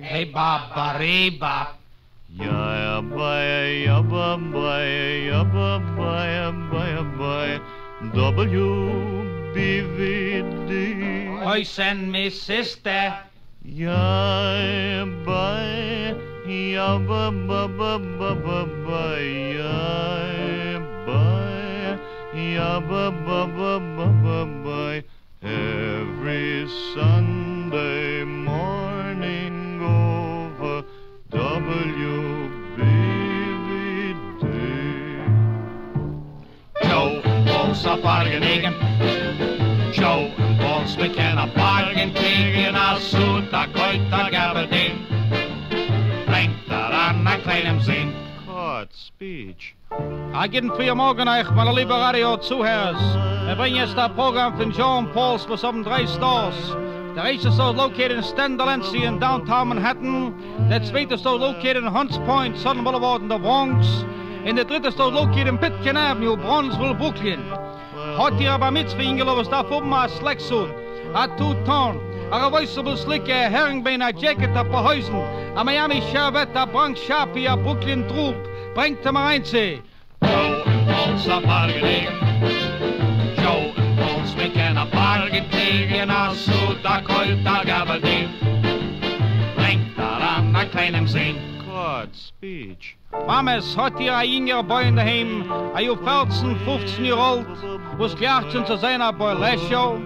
Hey ba ba re ba. W B V D. I send me sister. Ya ba ya ba ba ba ba ba ba ya ba ya ba ba ba ba ba ba every Sunday morning over W B V D. Joe and Paul's a bargain Joe and Paul's McKenna bargain kriegen a suit, a coat, a gabardine. Brengt er an a kleinem Sinn. Caught speech. A guten frühen Morgen euch, meine liebe Radio-Zuhörers. Wir bringen jetzt das Programm von Joe und Paul's, was haben drei Stores. Der erste Store is located in Stan Delancey in downtown Manhattan. Der zweite Store located in Hunts Point, Southern Boulevard in the Bronx. Und der dritte Store located in Pitkin Avenue, Bronzeville, Brooklyn. Hat ihr aber Mitzvah Ingelo, was darf oben a Slacksuit, a Two-Tone, a reversible slick, a Herringbane, a Jacket, a paar Häusen, a Miami Chevette, a Bronx Sharpie, a Brooklyn Troop. Bringt ihm rein, sie. Joe and Paul's a bargain. Joe and Paul's McKenna bargain kriegen a suit, a coat, a gabardine. Brengt er an a kleinem Sinn. Caught speech. Mames, hat ihr ein junger Boy in daheim, a ju 14, 15 Jahre alt, was gleich schon zu seiner Burlesque-Show.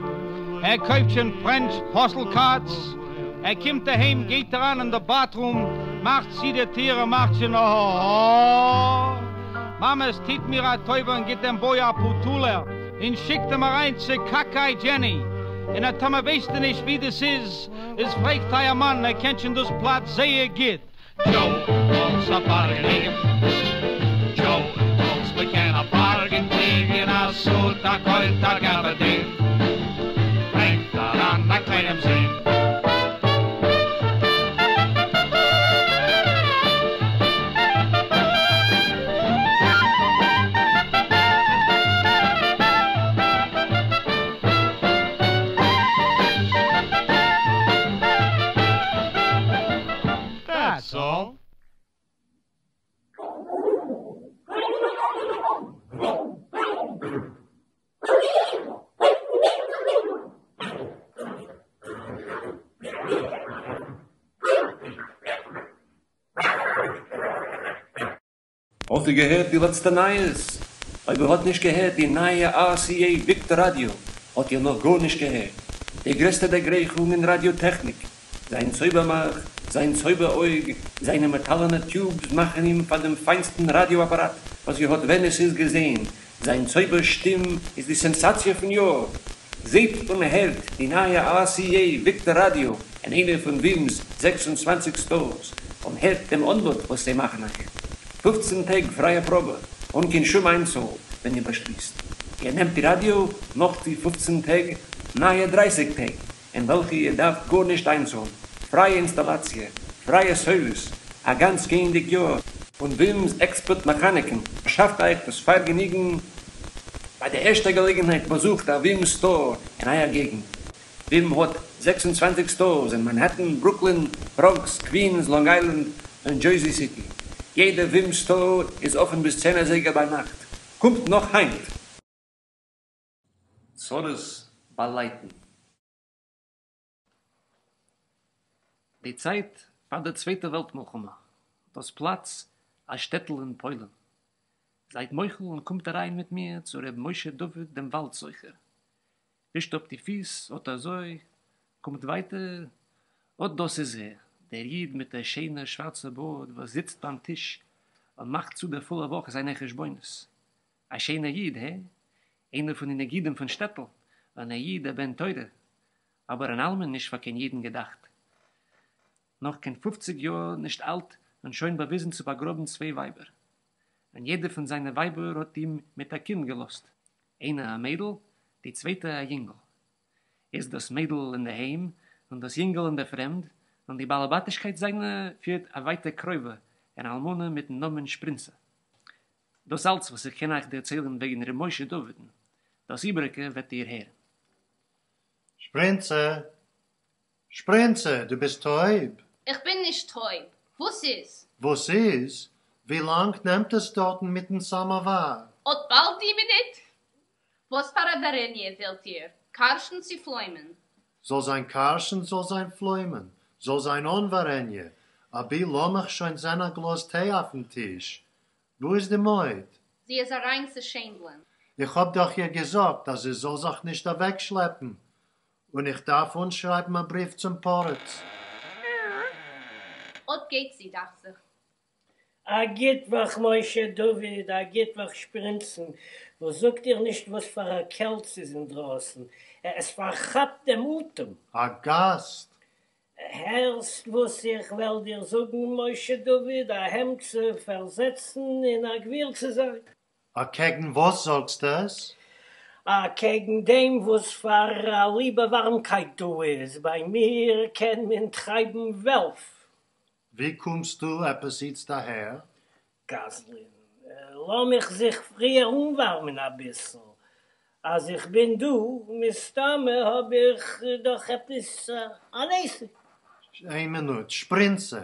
Er kauft schon French Postal Cards. Er kommt daheim, geht daran in der Bathroom, macht sie die Tiere, macht sie noch. Oh. Mames, tit mir a Teufel und geht dem Boy a Putula und schickt ihm rein zu Kakai Jenny. Und er Tama weißt du nicht, wie das ist, es fragt euer Mann, er kennt schon das Platz sehr gut. Joe and Paul's a bargain. Joe and Paul's McKenna bargain kriegen a suit, a coat, a gabardine. Brengt er an a kleinem Sinn. That's all. האט איר געהערט די לעצטע נייעס? אויב איר האט נישט געהערט די נייע RCA Victor Radio, האט איר נאך גארנישט געהערט. די גרעסטע דערגרייכונג אין ראדיא טעכניק. זיין צויבער-מאך, זיין צויבער-אויג, זיינע מעטאלענע tubes מאכן אים פאר דעם פיינסטן ראדיא-אפאראט, וואס איר האט ווען עס איז געזען. זיין צויבער-שטים איז די סענסאציע פון יאר. זעט און הערט די נייע RCA Victor Radio אין איינע פון ווימ'ס 26 סטארס און הערט דעם אנבאט וואס זיי מאכן אייך. 15 טעג פרייע פראבע און קיין שום איינצאל, ווען איר באשליסט. איר נעמט די ראדיא נאך די 15 טעג, נייע 30 טעג, אין וועלכע איר דארפט גארנישט איינצאלן. פרייע אינסטאלאציע, פרייע סערוויס, א גאנץ גייענדיג יאר. און ווימ'ס עקספערט מעכאניקן שאפט אייך דאס פארגעניגן. ביי דער ערשטער געלעגנהייט באזוכט א ווים סטאר אין אייער געגנט. ווים האט 26 סטארס אין מאנהעטן, ברוקלין, בראנקס, קווינס, לאנג איילענד און דזשערזי סיטי. יעדער ווים סטאר איז אפן ביז 10 אזייגער ביינאכט. קומט נאך היינט! צרות ביי לייטן. די צייט פאר דער צווייטער וועלט מלחמה. דאס פלאץ, א שטעטל אין פוילן. זייט מוחל און קומט אריין מיט מיר צו ר' משה דוד דעם וואלד סוחר. ווישט אפ די פיס, אט אזוי, קומט ווייטער, אט דאס איז ער, דער איד מיט דער שענער שווארצער בארד, וואס זיצט ביים טיש און מאכט צו דער פולער וואך זיינע חשבונות. א שענער איד, הע? איינער פון די נגידים פון שטעטל, און א איד א בן תורה, אבער אין אלעמען נישט פאר קיין אידן געדאכט. נאך קיין 50 יאר נישט אלט און שוין באוויזן צו באגראבן צוויי ווייבער. און יעדע פון זיינע ווייבער האט אים מיט א קינד געלאזט, איינע א מיידל, די צווייטע א יונגל. איז דאס מיידל אין דער היים און דאס יונגל אין דער פרעמד, און די באלעבאטישקייט זיינע פירט א ווייטע קרובה, אן אלמנה מיטן נאמען שפרינצע. דאס אלץ וואס איך קען אייך דערציילן וועגן ר' משה דוד'ן, דאס איבעריקע וועט איר הערן. שפרינצע! שפרינצע, דו ביסט טויב? איך בין נישט טויב. וואס איז? וואס איז? ווי לאנג נעמט עס דארטן מיטן סאמאוואר? אט באלד די מינוט! וואס פאר א ווארעניע ווילט איר? קארשן צי פלוימען? זאל זיין קארשן, זאל זיין פלוימען, זאל זיין אן ווארעניע, אבי לאמיך שוין זען א גלאז טיי אויפן טיש. וואו איז די מויד? זי איז אריין צו שיינדלען. איך האב דאך איר געזאגט אז זי זאל זיך נישט אוועקשלעפן, און איך דארף אנשרייבן א בריוו צום פריץ. אט גייט זי, דאכט זיך. א גוט וואך משה דוד, א גוט וואך שפרינצן, וואס זאגט איר נישט וואס פאר א קעלט ס'איז אינדרויסן, עס פארכאפט דעם אטעם. א גאסט! הערסט וואס איך וועל דיר זאגן משה דוד, א העמד צו פארזעצן און א גביר צו זיין. אקעגן וואס זאגסטו עס? אקעגן דעם וואס פאר א ליבע ווארעמקייט דא איז, ביי מיר קען מען טרייבן וועלף. ווי קומסטו עפעס איצט אהער? גזלן, לאמיך זיך פריער אנווארמען אביסל, אז איך בין דא, מסתמא האב איך דאך עפעס אן עסק. איין מינוט, שפרינצע,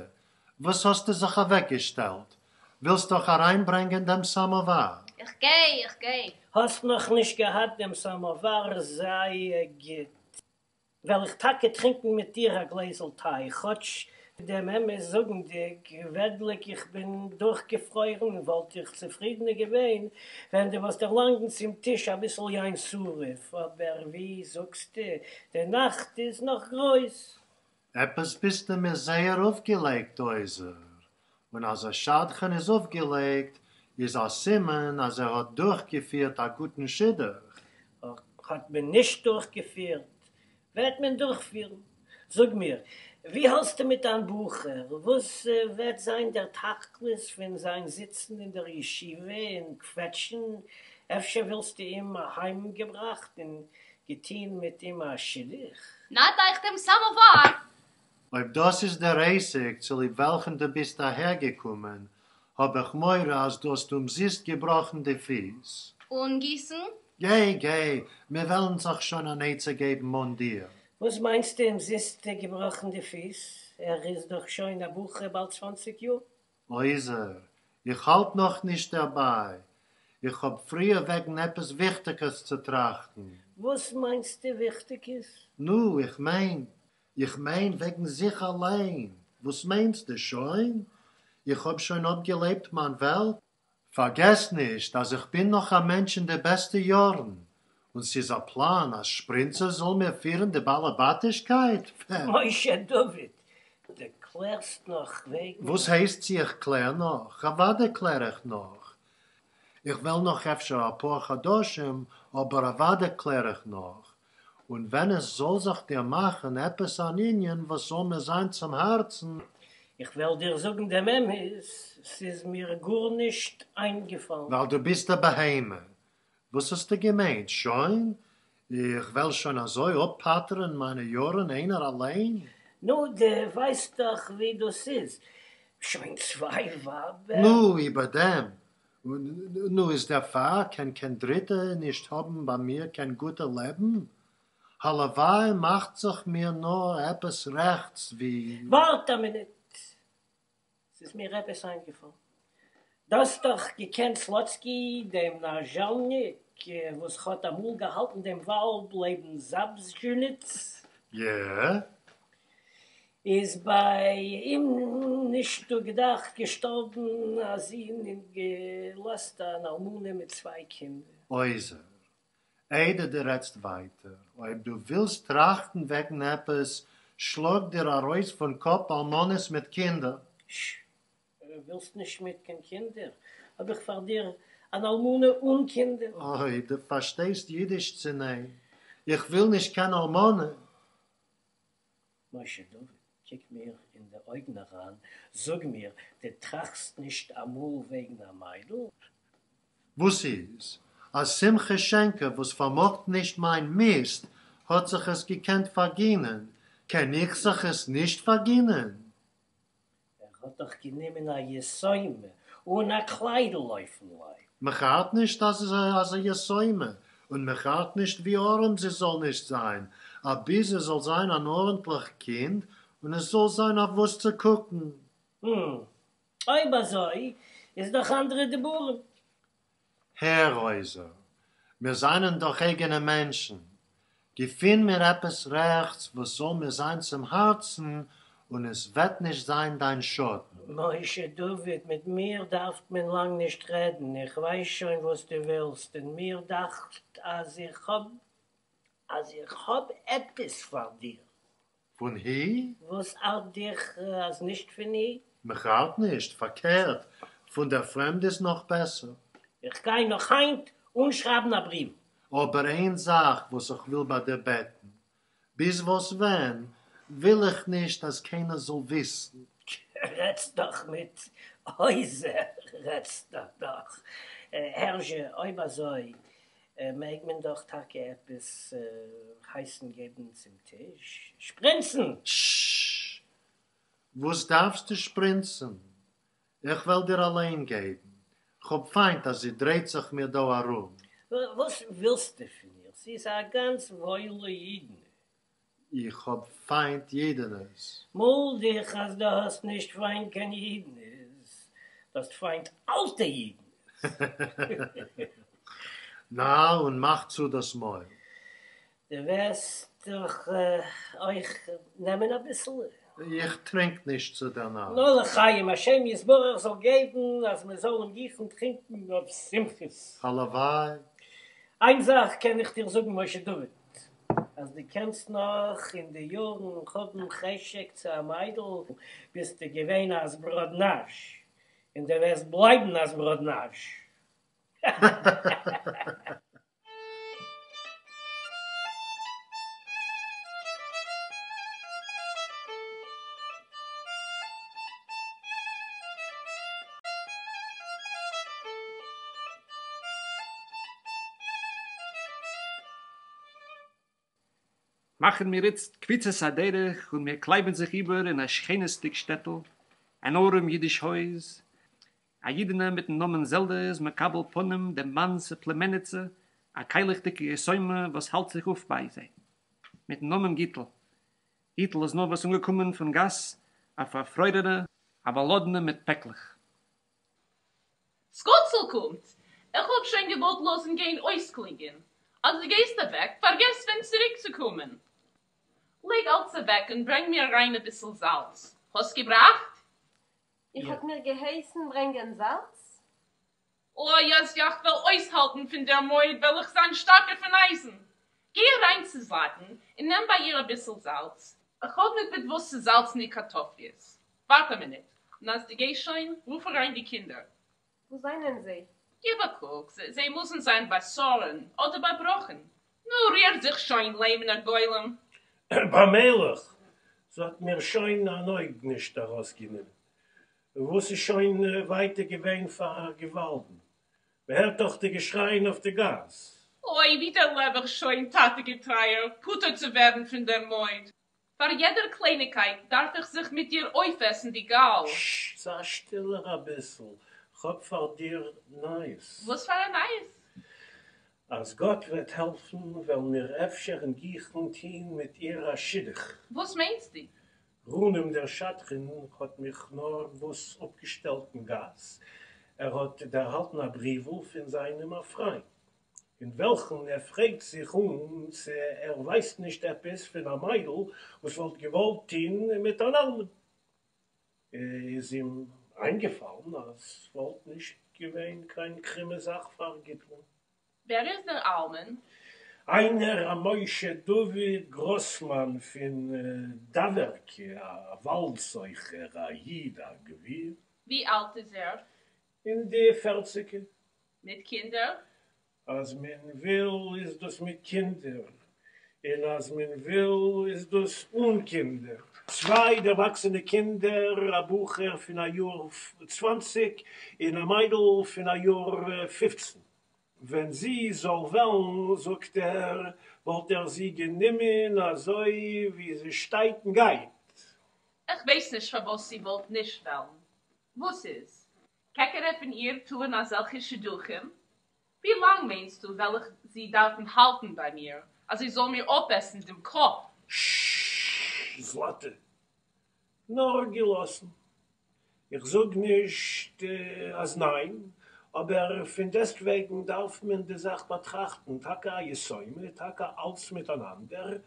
וואס האסטו זיך אוועקגעשטעלט? ווילסט דאך אריינברענגען דעם סאמאוואר? איך גיי, איך גיי. האסט נאכנישט געהאט דעם סאמאוואר, זייער גוט. וועל איך טאקע טרינקען מיט דיר א גלעזל טיי, כאטש דעם אמת זאגנדיג, וועדליג איך בין דורכגעפרוירן, וואלט איך צופרידענער געווען ווען דו וואלסט דערלאנגן צום טיש אביסל יין שרף, אבער ווי זאגסטו, די נאכט איז נאך גרויס. עפעס ביסטו מיר זייער אויפגעלייגט עוזר, און אז א שדכן איז אויפגעלייגט איז א סימן אז ער האט דורכגעפירט א גוטן שידוך. האט מען נישט דורכגעפירט, וועט מען דורכפירן. זאג מיר, ווי האלסטו מיט דיין בחור? וואס וועט זיין דער תכלית פון זיין זיצן אין דער ישיבה און קוועטשן? אפשר וואלסטו אים אהיימגעבראכט און געטוהן מיט אים א שידוך? נאט אייך דעם סאמאוואר! אויב דאס איז דער עסק צוליב וועלכן דו ביסט אהערגעקומען, האב איך מורא אז דו האסט אומזיסט געבראכן די פיס. אנגיסן? גיי, גיי, מיר וועלן זיך שוין אן עצה געבן אן דיר. וואס מיינסטו אומזיסט געבראכן די פיס? ער איז דאך שוין א בחור באלד צוואנציג יאר. עוזר, איך האלט נאך נישט דערביי. איך האב פריער וועגן עפעס וויכטיגערס צו טראכטן. וואס מיינסטו וויכטיגערס? נו, איך מיין, איך מיין וועגן זיך אליין. וואס מיינסטו, שוין? איך האב שוין אפגעלעבט מיין וועלט? פארגעס נישט אז איך בין נאך א מענטש אין די בעסטע יארן, און ס'איז א פלאן אז שפרינצע זאל מיר פירן די באלעבאטישקייט? משה דוד, דו קלערסט נאך וועגן. וואס הייסט צי איך קלער נאך? אוודאי קלער איך נאך. איך וועל נאך אפשר אפאר חדשים, אבער אוודאי קלער איך נאך. און ווען עס זאל זיך דיר מאכן עפעס אן ענין וואס זאל מיר זיין צום הארצן. איך וועל דיר זאגן דעם אמת, ס'איז מיר גארנישט איינגעפאלן. ווייל דו ביסט א בהמה. וואס האסטו געמיינט? שוין? איך וועל שוין אזוי אפפאטערן מיינע יארן איינער אליין? נו, דו ווייסט דאך ווי דאס איז, שוין צוויי ווייבער. נו, איבער דעם. נו, איז דערפאר קען קיין דריטע נישט האבן ביי מיר קיין גוטע לעבן? הלוואי מאכט זיך מיר נאר עפעס רעכטס ווי. ווארט א מינוט, ס'איז מיר עפעס איינגעפאלן. דו האסט דאך געקענט סלוצקי דעם נאזשעלניק וואס האט אמאל געהאלטן דעם וואלד לעבן זאבזשניץ? יע. איז ביי אים נישט דא געדאכט געשטארבן א זון און געלאזט אן אלמנה מיט צוויי קינדער. עוזר, איידער דו רעדסט ווייטער, אויב דו ווילסט טראכטן וועגן עפעס, שלאג דיר ארויס פון קאפ אלמנות מיט קינדער. ש. ווילסט נישט מיט קיין קינדער? האב איך פאר דיר אן אלמנה אן קינדער. אוי, דו פארשטייסט אידיש צו ניין? איך וויל נישט קיין אלמנה. משה דוד. קוק מיר אין די אויגן אריין, זאג מיר, דו טראכסט נישט אמאל וועגן א מיידל? וואס איז? אז שמחה שענקער וואס פארמאגט נישט מיין מיסט האט זיך עס געקענט פארגינען, קען איך זיך עס נישט פארגינען? ער האט דאך גענומען א יתומה אן א קליידל אויפן לייב. מיך ארט נישט אז ס'איז א יתומה, און מיך ארט נישט ווי ארעם זי זאל נישט זיין, אבי זי זאל זיין אן ארנטליך קינד און עס זאל זיין אויף וואס צו קוקן. הום. אויב אזוי איז דאך אנדערע דיבורים. הער עוזר, מיר זיינען דאך אייגענע מענטשן, געפין מיר עפעס רעכטס וואס זאל מיר זיין צום הארצן און עס וועט נישט זיין דיין שאדן. משה דוד, מיט מיר דארף מען לאנג נישט רעדן, איך ווייס שוין וואס דו ווילסט, און מיר דאכט אז איך האב אז איך האב עפעס פאר דיר. פון הי? וואס ארט דיך אז נישט פון הי? מיך ארט נישט, פארקערט, פון דער פרעמד איז נאך בעסער. איך גיי נאך היינט אנשרייבן א בריוו. אבער איין זאך וואס איך וויל ביי דיר בעטן, ביז וואס ווען, וויל איך נישט אז קיינער זאל וויסן. רעדסט דאך מיט עוזר, רעדסט דאך. הער זשע, אויב אזוי מעג מען דאך טאקע עפעס הייסן געבן צום טיש. שפרינצן! ששש! וואס דארפסטו שפרינצן? איך וועל דיר אליין געבן. כ'האב פיינט אז זי דרייט זיך מיר דא ארום. וואס ווילסטו פון איר? זי איז א גאנץ וואוילע אידענע. איך האב פיינט אידענעס. מאל דיך אז דו האסט נישט פיינט קיין אידענעס, דו האסט פיינט אלטע אידענעס. נא, און מאך צו דאס מויל. דו וועסט דאך אויך נעמען אביסל. איך טרינק נישט צו דער נאכט. נו לחיים, השם יתברך זאל געבן אז מען זאל אין גיכן טרינקען אויף שמחות. הלוואי. איין זאך קען איך דיר זאגן משה דוד, אז דו קענסט נאך אין די יארן האבן חשק צו א מיידל, ביסטו געווען א זבראדנאזש, און דו וועסט בלייבן א זבראדנאזש. מאכן מיר איצט קפיצת הדרך און מיר קלייבן זיך איבער אין א שכנות'דיג שטעטל, אן ארעם אידיש הויז. א אידענע מיטן נאמען זעלדע איז מקבל פנים דעם מאנ'ס פלומעניצע, א קיילעכדיגע יתומה וואס האלט זיך אויף ביי זיי, מיטן נאמען גיטל. גיטל איז נארוואס אנגעקומען פון גאס, א פארפרוירענע, א באלאדענע מיט פעקלעך. ס'גאָצל קומט! איך האָב שוין געוואָלט לאָזן גיין אויסקלינגען, אַז דו גייסט אַוועק, פאַרגעס ווען צוריקצוקומען. לייג אַלץ אַוועק און ברענג מיר אַריין אַ ביסל זאַלץ. האָסט געבראַכט? איר האָט מיר געהייסן ברענגען זאַלץ? אוי, אַז יאַך וועל אויסהאַלטן פון דער מויד, וועל איך זיין שטאַרקער פון אייזן. גיי אַריין צו זלאַטען און נעם ביי איר אַ ביסל זאַלץ. איך האָב ניט מיט וואָס צו זאַלצן די קאַרטאָפליעס. ווארט א מינוט, און אז דו גייסט שוין, רוף אריין די קינדער. וואו זענען זיי? גיב א קוק, זיי מוזן זיין ביי שרה'ן אדער ביי ברכה'ן. נו, ריר זיך שוין, ליימענער גולם. פאמעליך, זי האט מיר שוין אן אויג נישט ארויסגענומען. וואס איז שוין ווייטער געווען פאר געוואלדן? מ'הערט דאך די געשרייען אויף די גאס. אוי, ווי דערלעב איך שוין, טאטע געטרייער, פטור צו ווערן פון דער מויד. פאר יעדער קלייניגקייט דארף איך זיך מיט איר אויפעסן די גאל. ששש, זיי שטילער אביסל, כ'האב פאר דיר נייעס. וואס פאר א נייעס? אז גאט וועט העלפן וועלן מיר אפשר אין גיכן טוהן מיט איר א שידוך. וואס מיינסטו? רונעם דער שדכן האט מיך נאר וואס אפגעשטעלט אין גאס, ער האט דערהאלטן א בריוול פון זיינעם א פריינט, אין וועלכן ער פרעגט זיך אן צו ער ווייסט נישט עפעס פון א מיידל וואס וואלט געוואלט טון מיט אן אלמן. איז אים איינגעפאלן אז ס'וואלט נישט געווען קיין קרומע זאך פאר גיטל'ן. ווער איז דער אלמן? איינער א משה דוד גראסמאן פון דאווערקע, א וואלד סוחר, א איד א גביר. ווי אלט איז ער? אין די פערציגער. מיט קינדער? אז מען וויל איז דאס מיט קינדער. און אז מען וויל איז דאס אן קינדער. צוויי דערוואקסענע קינדער, א בחור פון א יאר צוואנציג און א מיידל פון א יאר פופצן. ווען זי זאל וועלן, זאגט ער, וואלט ער זי גענומען אזוי ווי זי שטייט און גייט. איך ווייס נישט פארוואס זי וואלט נישט וועלן. וואס איז? קעקערע פון איר טוען אזעלכע שידוכים? ווי לאנג מיינסטו וועל איך זי דארפן האלטן ביי מיר אז זי זאל מיר אפעסן דעם קאפ? ששש, זלאטע, נאר געלאסן. איך זאג נישט אז ניין, אבער פון דעסטוועגן דארף מען די זאך באטראכטן, טאקע א יתומה, טאקע אלץ מיטאנאנדער,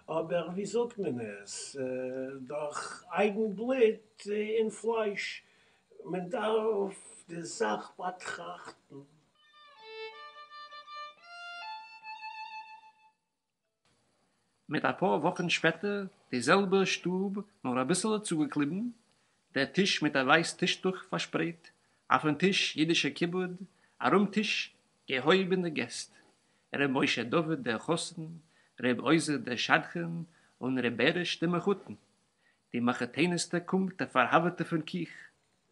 אבער ווי זאגט מען עס, דאך אייגן בלוט און פלייש, מען דארף די זאך באטראכטן. מיט א פאר וואכן שפעטער, די זעלבע שטוב, נאר אביסעלע צוגעקליבן, דער טיש מיט א ווייס טישטוך פארשפרייט, אויפן טיש אידישע כיבוד, ארום טיש געהויבענע געסט, ר' משה דוד דער חתן, ר' עוזר דער שדכן, און ר' בעריש דער מחותן. די מחותנת'טע קומט א פארהאוועטע פון קיך.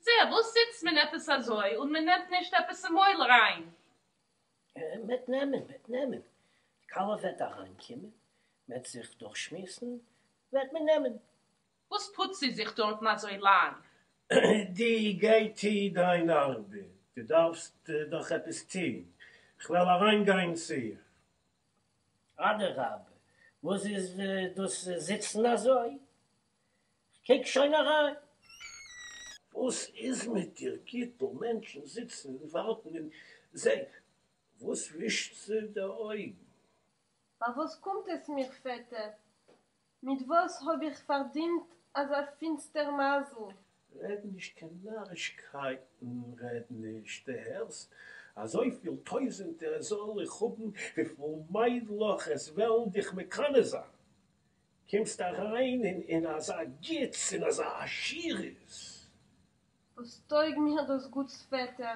זע, וואס זיצט מען עפעס אזוי און מען נעמט נישט עפעס אין מויל אריין? מ'עט נעמען, מ'עט נעמען. די כלה וועט אריינקומען, מ'עט זיך דורכשמועסן, וועט מען נעמען. וואס פוצט זי זיך דארטן אזוי לאנג? דו גיי טו דיין ארבעט, דו דארפסט דאך עפעס טון, כ'וועל אריינגיין צו איר. אדרבה, וואס איז דאס זיצן אזוי? כ'קוק שוין אריין. וואס איז מיט דיר גיטל, מענטשן זיצן און ווארטן און זע וואס ווישט זי די אויגן. פארוואס קומט עס מיר פעטער? מיט וואס האב איך פארדינט אזא פינסטער מזל? רעד נישט קיין נארישקייטן, רעד נישט, דו הערסט? אזויפיל טויזענטער זאל איך האבן וויפיל מיידלעך עס וועלן דיך מקנא זיין. קומסט אריין אין אזא גוטס, אין אזא עשירות. וואס טויג מיר דאס גוטס פעטער,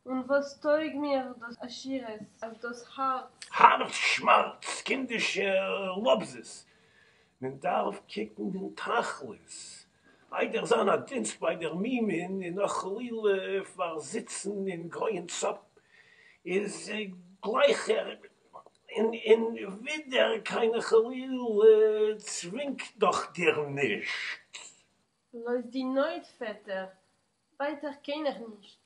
און וואס טויג מיר דאס עשירות, אז דאס הארץ. הארץ שמארץ, קינדישע לאבזעס, מען דארף קוקן אין תכלית, איידער זיין א דינסט ביי דער מומען און נאך חלילה פארזיצן אין גרויען צאפ איז גלייכער און ווידער קיינער חלילה צווינגט דאך דיר נישט. בלויז די נויט, פעטער, ווייטער קיינער נישט.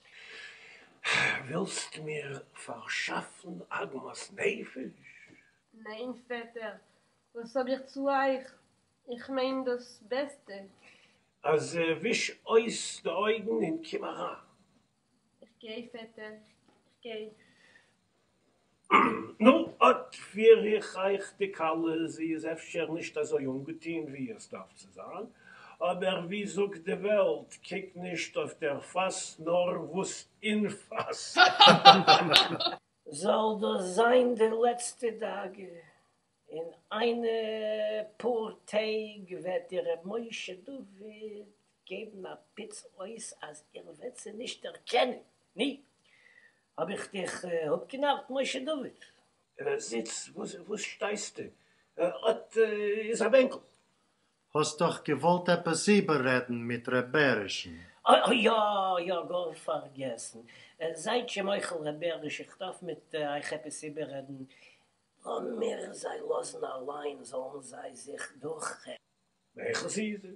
ווילסט מיר פארשאפן עגמת נפש? ניין, פעטער, וואס האב איך צו אייך? איך מיין דאס בעסטע. אז וויש אויס די אויגן און קום אריין. איך גיי, פעטער, איך גיי. נו, אט פיר איך אייך די כלה, זי איז אפשר נישט אזוי אנגעטון ווי עס דארף צו זיין, אבער ווי זאגט די וועלט, קוק נישט אויף דער פאס נאר וואס אין פאס. זאל דאס זיין די לעצטע דאגה, אין איינע פאר טעג וועט דיר ר' משה דוד געבן א פיץ אויס אז איר וועט זי נישט דערקענען, נו, האב איך דיך אפגענארט משה דוד? זיץ, וואס שטייסטו? אט איז א בענקל. האסט דאך געוואלט עפעס איבעררעדן מיט ר' בעריש'ן. אוי יא יא, גאר פארגעסן. זייט'זשע מוחל ר' בעריש, איך דארף מיט אייך עפעס איבעררעדן. לאמיר זיי לאזן אליין זאלן זיי זיך דורכרעדן. מהיכא תיתי?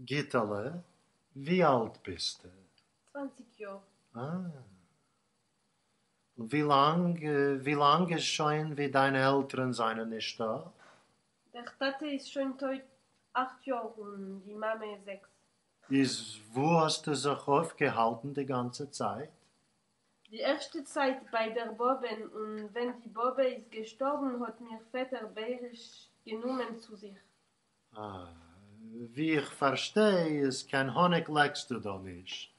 גיטעלע, ווי אלט ביסטו? צוואנציג יאר. אה. און ווי לאנג, ווי לאנג איז שוין ווי דיינע עלטערן זענען נישטא? דער טאטע איז שוין טויט אכט יאר און די מאמע זעקס. איז וואו האסטו זיך אויפגעהאלטן די גאנצע צייט? די ערשטע צייט ביי דער באבען און ווען די באבע איז געשטארבן האט מיר פעטער בעריש גענומען צו זיך. אה, ווי איך פארשטיי איז קיין האניג לעקסטו דא נישט,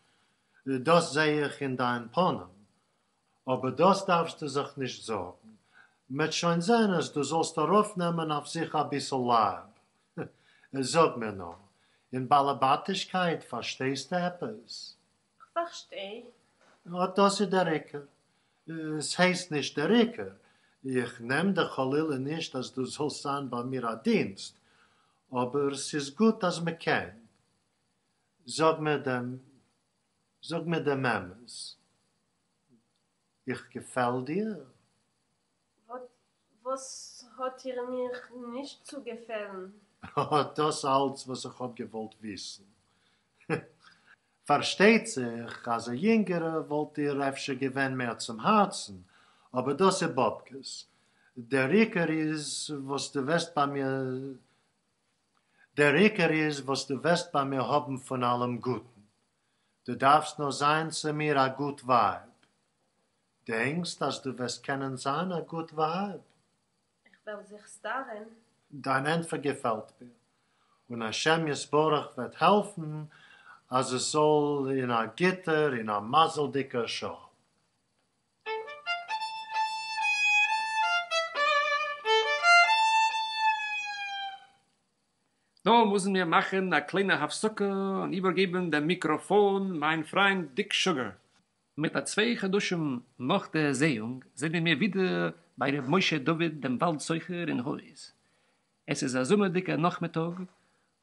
דאס זעה איך אין דיין פנים, אבער דאס דארפסטו זיך נישט זארגן, מ'עט שוין זען אז דו זאלסט ארויפנעמען אויף זיך אביסל לייב. זאג מיר נאר, אין באלעבאטישקייט פארשטייסטו עפעס? כ'פארשטיי. אט דאס איז דער עיקר. ס'הייסט נישט דער עיקר. איך נעם דיך חלילה נישט אז דו זאלסט זיין ביי מיר א דינסט, אבער ס'איז גוט אז מ'קען. זאג מיר דעם זאג מיר דעם אמת, איך געפעל דיר? וואס האט איר מיך נישט צו געפעלן? אט דאס אלץ וואס איך האב געוואלט וויסן. פארשטייט זיך אז א יונגערע וואלט דיר אפשר געווען מער צום הארצן, אבער דאס איז באבקעס. דער עיקר איז וואס דו וועסט ביי מיר דער עיקר איז וואס דו וועסט ביי מיר האבן פון אלעם גוטן. דו דארפסט נאר זיין צו מיר א גוט ווייב. דענקסט אז דו וועסט קענען זיין א גוט ווייב? איך וועל זיך סטארען. דיין ענטפער געפעלט מיר, און השם יתברך וועט העלפן אז עס זאל אין א גוטער און א מזל'דיגער שעה. דא מוזן מיר מאכן א קליינע הפסקה און איבערגעבן דעם מיקראפאן מיין פריינד דיק שוגער. מיט א צוויי חדשים נאך דער זעאונג זענען מיר ווידער ביי ר' משה דוד דעם וואלד סוחר אין הויז. עס איז א זומערדיגער נאכמיטאג,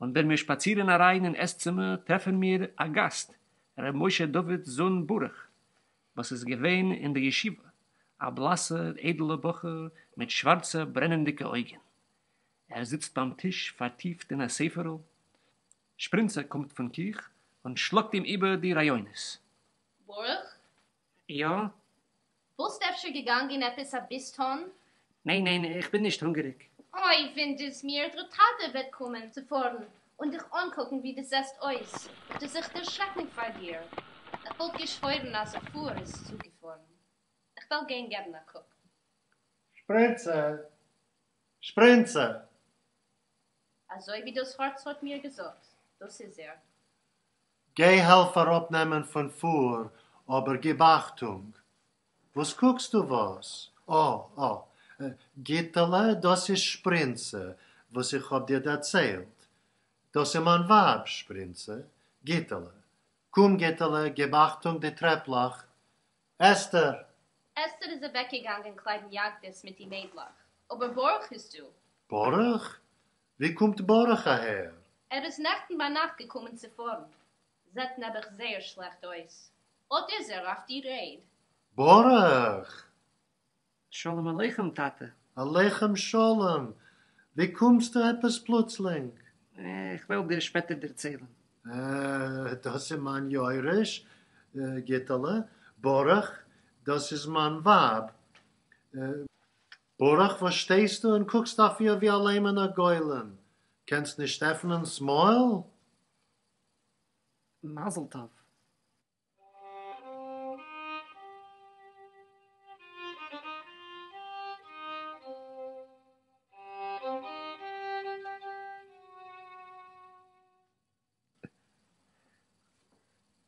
און ווען מיר שפאצירן אריין אין עס-צימער טרעפן מיר א גאסט, ר' משה דוד'ס זון ברוך, וואס איז געווען אין דער ישיבה, א בלאסער איידעלער בחור מיט שווארצע ברענענדיגע אויגן. ער זיצט ביים טיש פארטיפט אין א ספר'ל. שפרינצע קומט פון קיך און שלאגט אים איבער די רעיונות. ברוך? יא? וואלסט אפשר געגאנגען עפעס א ביס טאן? ניין ניין איך בין נישט הונגעריג. אוי ווינדער איז מיר, דער טאטע וועט קומען צו פארן און דיך אנקוקן ווי דו זעסט אויס, וועט ער זיך דערשרעקן פאר דיר. איך וואלט געשוואוירן אז א פור איז צוגעפארן. איך וועל גיין געבן א קוק. שפרינצע! שפרינצע! אזוי ווי דאס הארץ האט מיר געזאגט, דאס איז ער. גיי העלף אראפנעמען פון פור, אבער גיב אכטונג. וואס קוקסטו וואס? אה אה, גיטעלע, דאס איז שפרינצע וואס איך האב דיר דערציילט. דאס איז מיין ווייב שפרינצע, גיטעלע. קום גיטעלע, גיב אכטונג די טרעפלעך. אסתר! אסתר איז אוועקגעגאנגען קלייבן יאגדעס מיט די מיידלעך, אבער ברוך איז דא. ברוך? ווי קומט ברוך אהער? ער איז נעכטן ביינאכט געקומען צו פארן. זעט נעבעך זייער שלעכט אויס. אט איז ער אויף די רעד. ברוך! שלום עליכם טאטע. עליכם שלום! ווי קומסטו עפעס פלוצלינג? איך וועל דיר שפעטער דערציילן. אה, דאס איז מיין יורש, גיטעלע. ברוך, דאס איז מיין ווייב. ברוך, וואס שטייסטו און קוקסט אויף איר ווי א ליימענער גולם? קענסט נישט עפענען ס'מויל? מזל טוב.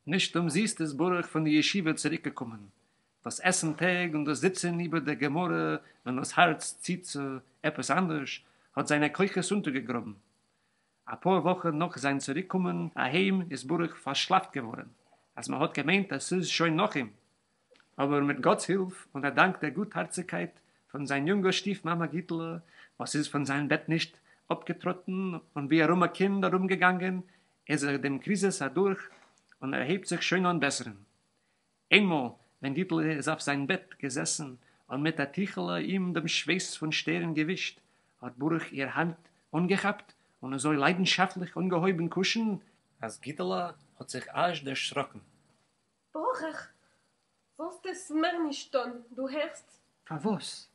נישט אומזיסט איז ברוך פון די ישיבה צוריקגעקומען. דאס עסן טעג און דאס זיצן איבער דער גמרא ווען דאס הארץ ציט צו עפעס אנדערש האט זיינע כוחות אונטערגעגראבן. אפאר וואכן נאך זיין צוריקקומען אהיים איז ברוך פארשלאפט געווארן, אז מען האט געמיינט אז ס'איז שוין נאך אים. אבער מיט גאט'ס הילף און א דאנק דער גוטהארציגקייט פון זיין יונגער שטיף-מאמע גיטלע, וואס איז פון זיין בעט נישט אפגעטראטן און ווי ארום א קינד ארומגעגאנגען, איז ער דעם קריזיס אדורך און ער הייבט זיך שוין אן בעסערן. איינמאל ווען גיטל איז אויף זיין בעט געזעסן און מיט א טיכעלע אים דעם שווייס פון שטערן געווישט, האט ברוך איר האנט אנגעכאפט און אזוי ליידנשאפטליך אנגעהויבן קושן, אז גיטעלע האט זיך אזש דערשראקן. ברוך, זאלסט עס מער נישט טון, דו הערסט? פארוואס?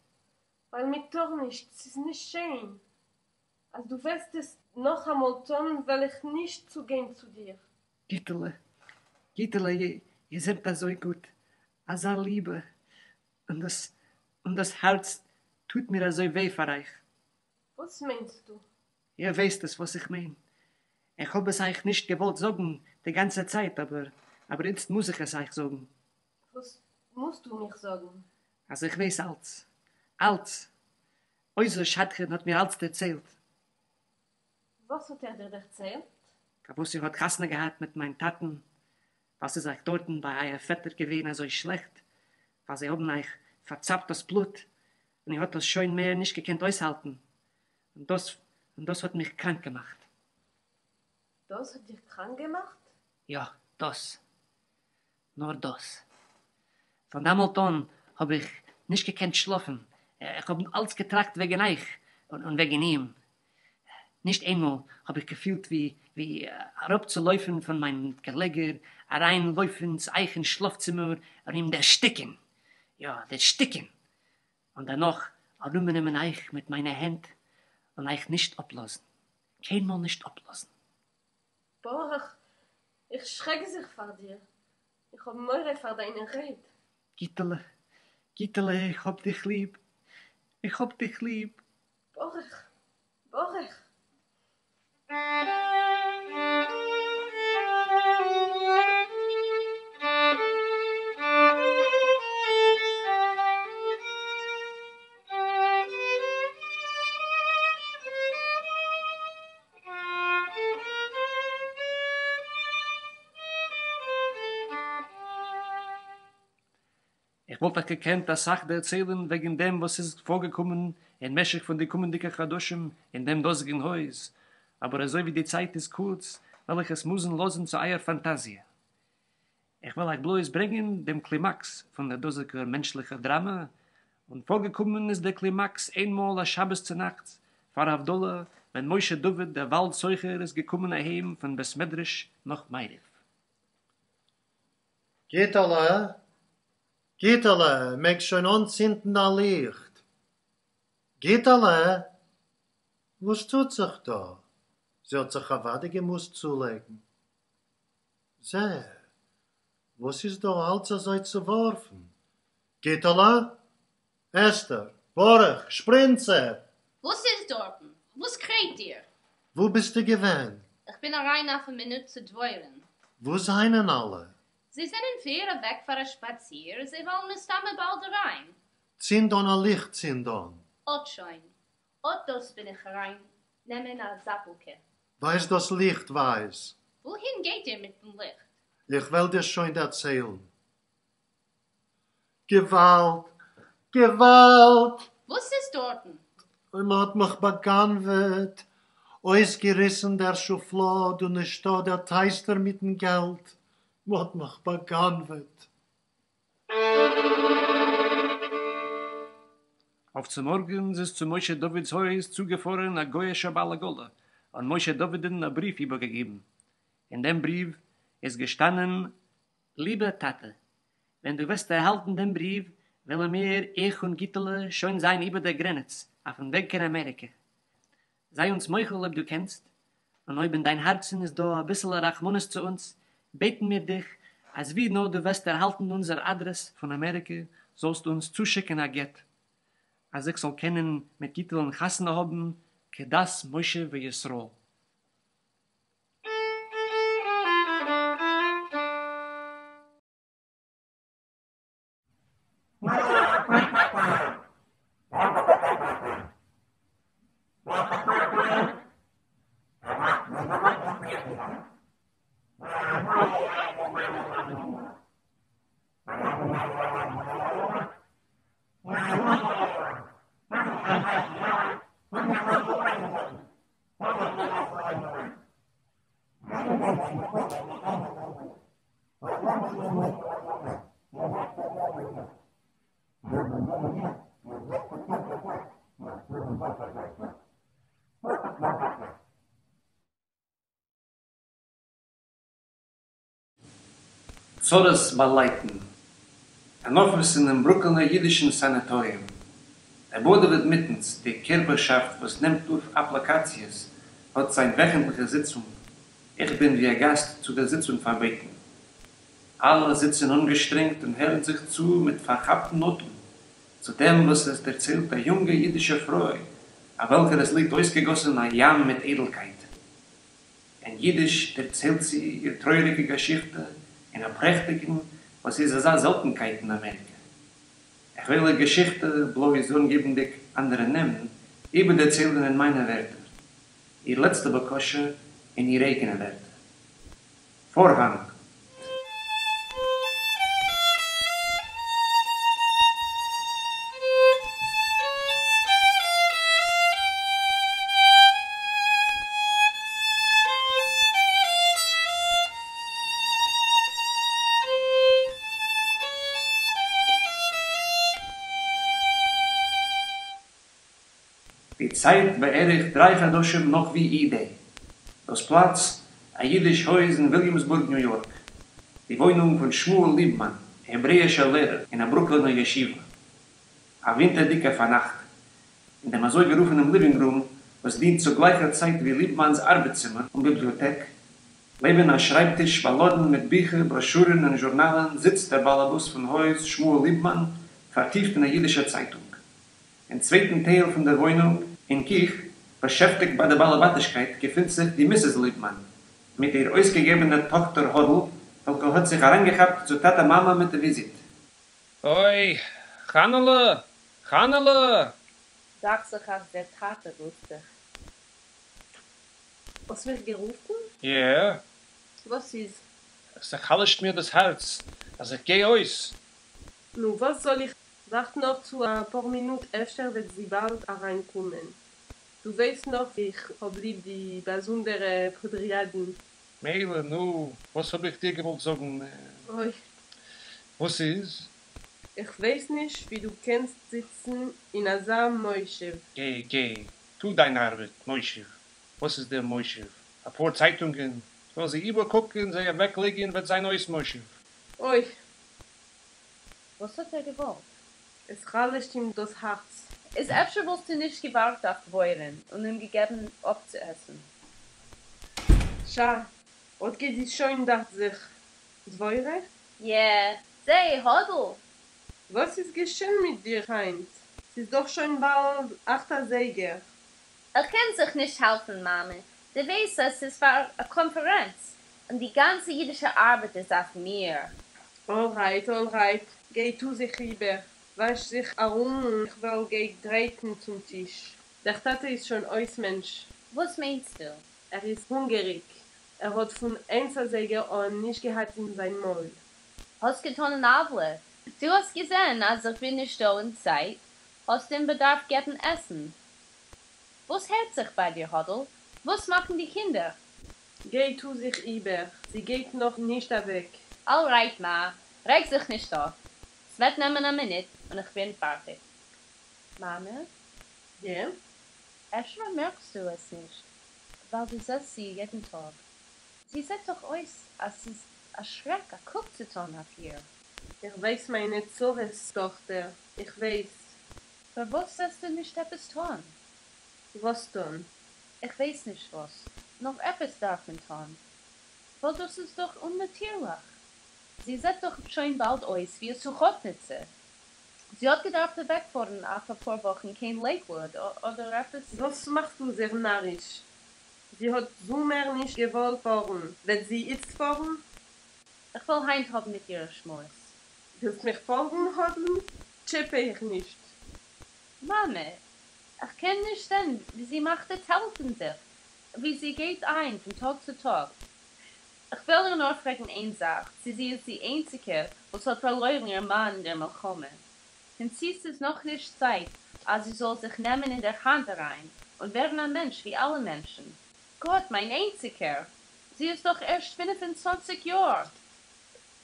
ווייל מען טאר נישט, ס'איז נישט שיין. אז דו וועסט עס נאכאמאל טון וועל איך נישט צוגיין צו דיר. גיטעלע, גיטעלע, איר זענט אזוי גוט, אזא ליבע, און דאס, און דאס הארץ טוט מיר אזוי וויי פאר אייך. וואס מיינסטו? איר ווייסט עס וואס איך מיין. איך האב עס אייך נישט געוואלט זאגן די גאנצע צייט, אבער, אבער איצט מוז איך עס אייך זאגן. וואס מוזטו מיך זאגן? אז איך ווייס אלץ. אלץ. עוזר שדכן האט מיר אלץ דערציילט. וואס האט ער דיר דערציילט? פארוואס איר האט חתונה געהאט מיט מיין טאטן, ווייל ס'איז אייך דארטן ביי אייער פעטער געווען אזוי שלעכט, ווייל זיי האבן אייך פארצאפט דאס בלוט. און איר האט דאס שוין מער נישט געקענט אויסהאלטן, און דאס, און דאס האט מיך קראנק געמאכט. דאס האט דיך קראנק געמאכט? יא, דאס. נאר דאס. פון דאמאלט אן האב איך נישט געקענט שלאפן, איך האב אלץ געטראכט וועגן אייך און וועגן אים. נישט איינמאל האב איך געפילט ווי ווי אראפצולויפן פון מיין געלעגער, אריינלויפן צו אייך אין שלאף-צימער און אים דערשטיקן, יא, דערשטיקן, און דערנאך ארומנעמען אייך מיט מיינע הענט און אייך נישט אפלאזן, קיינמאל נישט אפלאזן. ברוך, איך שרעק זיך פאר דיר, איך האב מורא פאר דיינע רייד. גיטעלע, גיטעלע, איך האב דיך ליב, איך האב דיך ליב. ברוך, ברוך. איך וואלט אייך געקענט אסאך דערציילן וועגן דעם וואס איז פארגעקומען אין משך פון די קומענדיגע חדשים אין דעם דאזיגן הויז, אבער אזוי ווי די צייט איז קורץ וועל איך עס מוזן לאזן צו אייער פאנטאזיע. איך וועל אייך בלויז ברענגען דעם קלימאקס פון דער דאזיגער מענטשליכער דראמע, און פארגעקומען איז דער קלימאקס איינמאל א שבת צונאכטס פאר הבדלה ווען משה דוד דער וואלד סוחר איז געקומען אהיים פון בית מדרש נאך מעריב. גיטעלע, גיטעלע, מעגסט שוין אנצינדן א ליכט. גיטעלע! וואס טוט זיך דא? זי האט זיך אוודאי געמוזט צולייגן. זע, וואס איז דא אלץ אזוי צעווארפן? גיטעלע! אסתר! ברוך! שפרינצע! וואס איז דארטן? וואס קרייט איר? וואו ביסטו געווען? איך בין אריין אויף א מינוט צו דבורה'ן. וואו זיינען אלע? זיי זענען פריער אוועק פאר א שפאציר, זיי וועלן מסתמא באלד אריין. צינד אן א ליכט, צינד אן. אט שוין. אט דאס בין איך אריין נעמען א זאפאלקע. ווייז דאס ליכט, ווייז. וואוהין גייט איר מיטן ליכט? איך וועל דיר שוין דערציילן. געוואלד! געוואלד! וואס איז דארטן? אוי, מען האט מיך בא'גנב'עט! אויסגעריסן דער שופלאד און נישטא דער טייסטער מיטן געלט! מען האט מיך בא'גנב'עט! אויף צו מארגנס איז צו משה דוד'ס הויז צוגעפארען א גוי'אישער בעל עגלה און משה דוד'ן א בריוו איבערגעגעבן. אין דעם בריוו איז געשטאנען. ליבער טאטע, ווען דו וועסט ערהאלטן דעם בריוו, וועלן מיר, איך און גיטעלע, שוין זיין איבער דער גרענעץ, אויפן וועג קיין אמעריקע. זיי אונז מוחל אויב דו קענסט, און אויב אין דיין הארצן איז דא אביסעלע רחמנות צו אונז, בעטן מיר דיך, אז ווי נאר דו וועסט ערהאלטן אונזער אדרעס פון אמעריקע, זאלסטו אונז צושיקן א גט, אז איך זאל קענען מיט גיטעלען חתונה האבן כדת משה וישראל. צרות ביי לייטן. אן אפיס אינעם ברוקלינער אידישן סאנאטאריום. דער באורד אוו עדמיטענס, די קערפערשאפט וואס נעמט אויף אפליקאציעס, האט זיין וועכנטליכע זיצונג. איך בין ווי א גאסט צו דער זיצונג פארבעטן. אלע זיצן אנגעשטרענגט און הערן זיך צו מיט פארכאפטן אטעם צו דעם וואס עס דערציילט א יונגע אידישע פרוי אויף וועלכער עס ליגט אויסגעגאסן א ים מיט איידלקייט. אין אידיש דערציילט זי איר טרויעריגע געשיכטע אין א פרעכטיגן וואס איז אזא זעלטנקייט אין אמעריקע. איך וועל איר געשיכטע, בלויז אנגעבנדיג אנדערע נעמען, איבערדערציילן אין מיינע ווערטער. איר לעצטע בקשה אין איר אייגענע ווערטער. פארהאנג. די צייט בערך דריי חדשים נאך ווי אי דעי. דאס פלאץ, א אידיש הויז אין וויליאמסבורג ניו יארק. די וואוינונג פון שמואל ליבמאן, העברעאישער לערער אין א ברוקלינער ישיבה. א ווינטערדיגער פארנאכט. אין דעם אזוי-גערופענעם ליווינג רום, וואס דינט צו גלייכער צייט ווי ליבמאן'ס ארבעט-צימער און ביבליאטעק, לעבן א שרייבטיש באלאדן מיט ביכער, בראשורן און זשורנאלן זיצט דער באלעבאס פון הויז, שמואל ליבמאן, פארטיפט אין א אידישער צייטונג. אין צווייטן טייל פון דער וואוינונג, אין קיך, באשעפטיגט ביי דער באלעבאטישקייט, געפינט זיך די מיסעס ליבמאן, מיט איר אויסגעגעבענער טאכטער האדל, וועלכע האט זיך אריינגעכאפט צו טאטע-מאמע מיט א וויזיט. אוי, חנה'לע! חנה'לע! דאכט זיך אז דער טאטע רופט דיך. האסט מיך גערופן? יע. וואס איז? ס'חלש'ט מיר דאס הארץ אז איך גיי אויס. נו, וואס זאל איך? ווארט נאר צו א פאר מינוט אפשר וועט זי באלד אריינקומען. דו ווייסט נאך ווי איך האב ליב די באזונדערע פאדריאדן. מילא, נו, וואס האב איך דיר געוואלט זאגן? אוי. וואס איז? איך ווייס נישט ווי דו קענסט זיצן אין אזא מושב. גיי, גיי, טו דיין ארבעט, מושב. וואס איז דער מושב? אפאר צייטונגען, כ'וועל זיי איבערקוקן, זיי אוועקלייגן, וועט זיין אויס מושב. אוי! וואס האט ער געוואלט? עס חלש'ט אים דאס הארץ. איז אפשר וואלסטו נישט געווארט אויף דבורה'ן און אים געגעבן אפצועסן? שאַ, אָט גייט זי שוין דאַכט זיך. דבורה? יע, זע, האָדל! וואָס איז געשען מיט דיר היינט? ס'איז דאָך שוין באַלד אַכט אַזייגער. איך קען זיך נישט העלפן, מאַמע. דו ווייסט, אַז ס'איז פאַר אַ קאָנפערענץ, און די גאַנצע יידישע אַרבעט איז אויף מיר. אָלרייט, אָלרייט, גיי טו זיך איבער, וואש זיך ארום און איך וועל גיי גרייטן צום טיש. דער טאטע איז שוין אויס מענטש. וואס מיינסטו? ער איז הונגעריג. ער האט פון איינס אזייגער אן נישט געהאט אין זיין מויל. האסט געטאן אן עוולה. דו האסט געזען אז איך בין נישטא אין צייט, האסט אים באדארפט געבן עסן. וואס הערט זיך ביי דיר האדל? וואס מאכן די קינדער? גיי טו זיך איבער, זי גייט נאך נישט אוועק. אלרייט מא, רעג זיך נישט אויף. ס'וועט נעמען א מינוט און איך בין פארטיג. מאמע? יע? אפשר באמערקסטו עס נישט ווייל דו זעסט זי יעדן טאג. זי זעט דאך אויס אז ס'איז א שרעק א קוק צו טאן אויף איר. איך ווייס מיינע צרות, טאכטער, איך ווייס. פארוואס זאלסטו נישט עפעס טאן? וואס טאן? איך ווייס נישט וואס, נאר עפעס דארף מען טאן. ווייל דאס איז דאך אומנאטירליך. זי זעט דאך שוין באלד אויס ווי א סוכאטניצע. זי האט געדארפט אוועקפארן אויף אפאר וואכן קיין לעיקוואוד אדער עפעס. וואס מאכסטו זיך נאריש? זי האט זומער נישט געוואלט פארן, וועט זי איצט פארן? איך וויל היינט האבן מיט איר א שמועס. ווילסט מיך פאלגן, האדל? טשעפע איר נישט. מאמע, איך קען נישט זען ווי זי מאכט א תל פון זיך, ווי זי גייט איין פון טאג צו טאג. איך וויל איר נאר פרעגן איין זאך, צי זי איז די איינציגע וואס האט פארלוירן איר מאן אין דער מלחמה, און צי ס'איז נאך נישט צייט אז זי זאל זיך נעמען אין דער האנט אריין און ווערן א מענטש ווי אלע מענטשן. גאט, מיין איינציגער! זי איז דאך ערשט 25 יאר!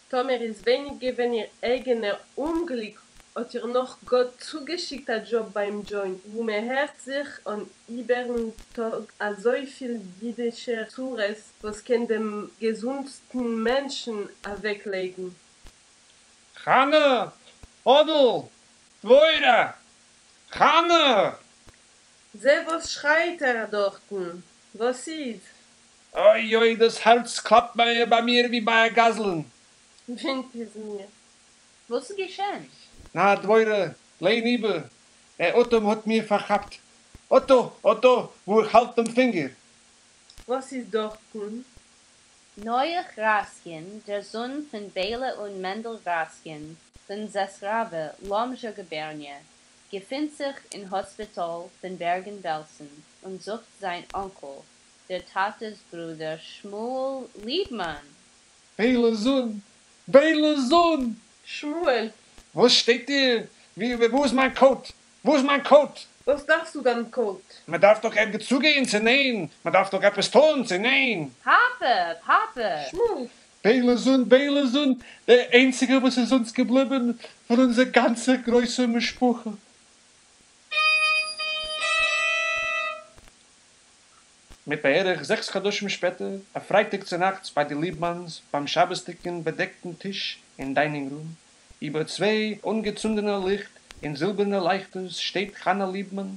טאמער איז ווייניג געווען איר אייגענער אומגליק האט איר נאך גאט צוגעשיקט א דזשאב ביים דזשוינט וואו מען הערט זיך אן איבערן טאג אזויפיל אידישע צרות וואס קען דעם געזונטסטן מענטשן אוועקלייגן. חנה! האדל! דבורה! חנה! זע וואס שרייט ער דארטן? וואס איז? אוי אוי דאס הארץ קלאפט ביי מיר ווי ביי א גזלן. ווינד איז מיר. וואס איז געשען? נא דבורה, ליין איבער, דער אטעם האט מיר פארכאפט. אטא, אטא, וואו איך האלט דעם פינגער. וואס איז דארטן? נח ראסקין, דער זון פון ביילע און מענדל ראסקין פון זעסראווע, לאמזשע גובערניע, געפינט זיך אין האספיטאל פון בערגן בעלסן און זוכט זיין אנקל, דער טאטע'ס ברודער שמואל ליבמאן! ביילע'ס זון! ביילע'ס זון! שמואל! וואס שטייט איר? וואו איז מיין קאוט? וואו איז מיין קאוט? וואס דארפסטו דיין קאוט? מען דארף דאך ערגעץ צוגיין צו ניין? מען דארף דאך עפעס טון צו ניין? פאפע! פאפע! שמואל! ביילע'ס זון, ביילע'ס זון, דער איינציגער וואס איז אונז געבליבן פון אונזער גאנצער גרויסער משפחה. מיט בערך זעקס חדשים שפעטער, א פרייטאג צונאכטס ביי די ליבמאנס ביים שבת'דיגן באדעקטן טיש אין דיינינג רום, איבער צוויי אנגעצונדענע ליכט אין זילבערנע לייכטערס שטייט חנה ליבמאן,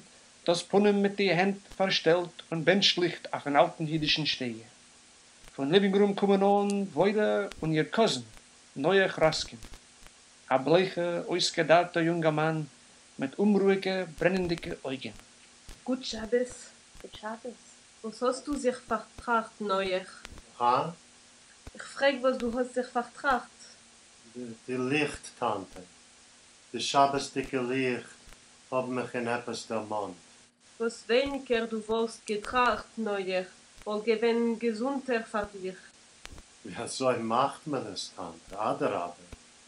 דאס פנים מיט די הענט פארשטעלט און בענטשט ליכט אויפן אלטן אידישן שטייגער. פון ליווינג רום קומען אן דבורה און איר קאזין, נוח ראסקין, א בלייכער אויסגעדארטער יונגערמאן מיט אומרואיגע ברענענדיגע אויגן. גוט שבת. גוט שבת. וואס האסטו זיך פארטראכט, נוח? הא? איך פרעג וואס דו האסט זיך פארטראכט. די ליכט, טאנטע. די שבת'דיגע ליכט האבן מיך אין עפעס דערמאנט. וואס ווייניגער דו וואלסט געטראכט, נוח, וואלט געווען געזונטער פאר דיר. ווי אזוי מאכט מען עס, טאנטע? אדרבה,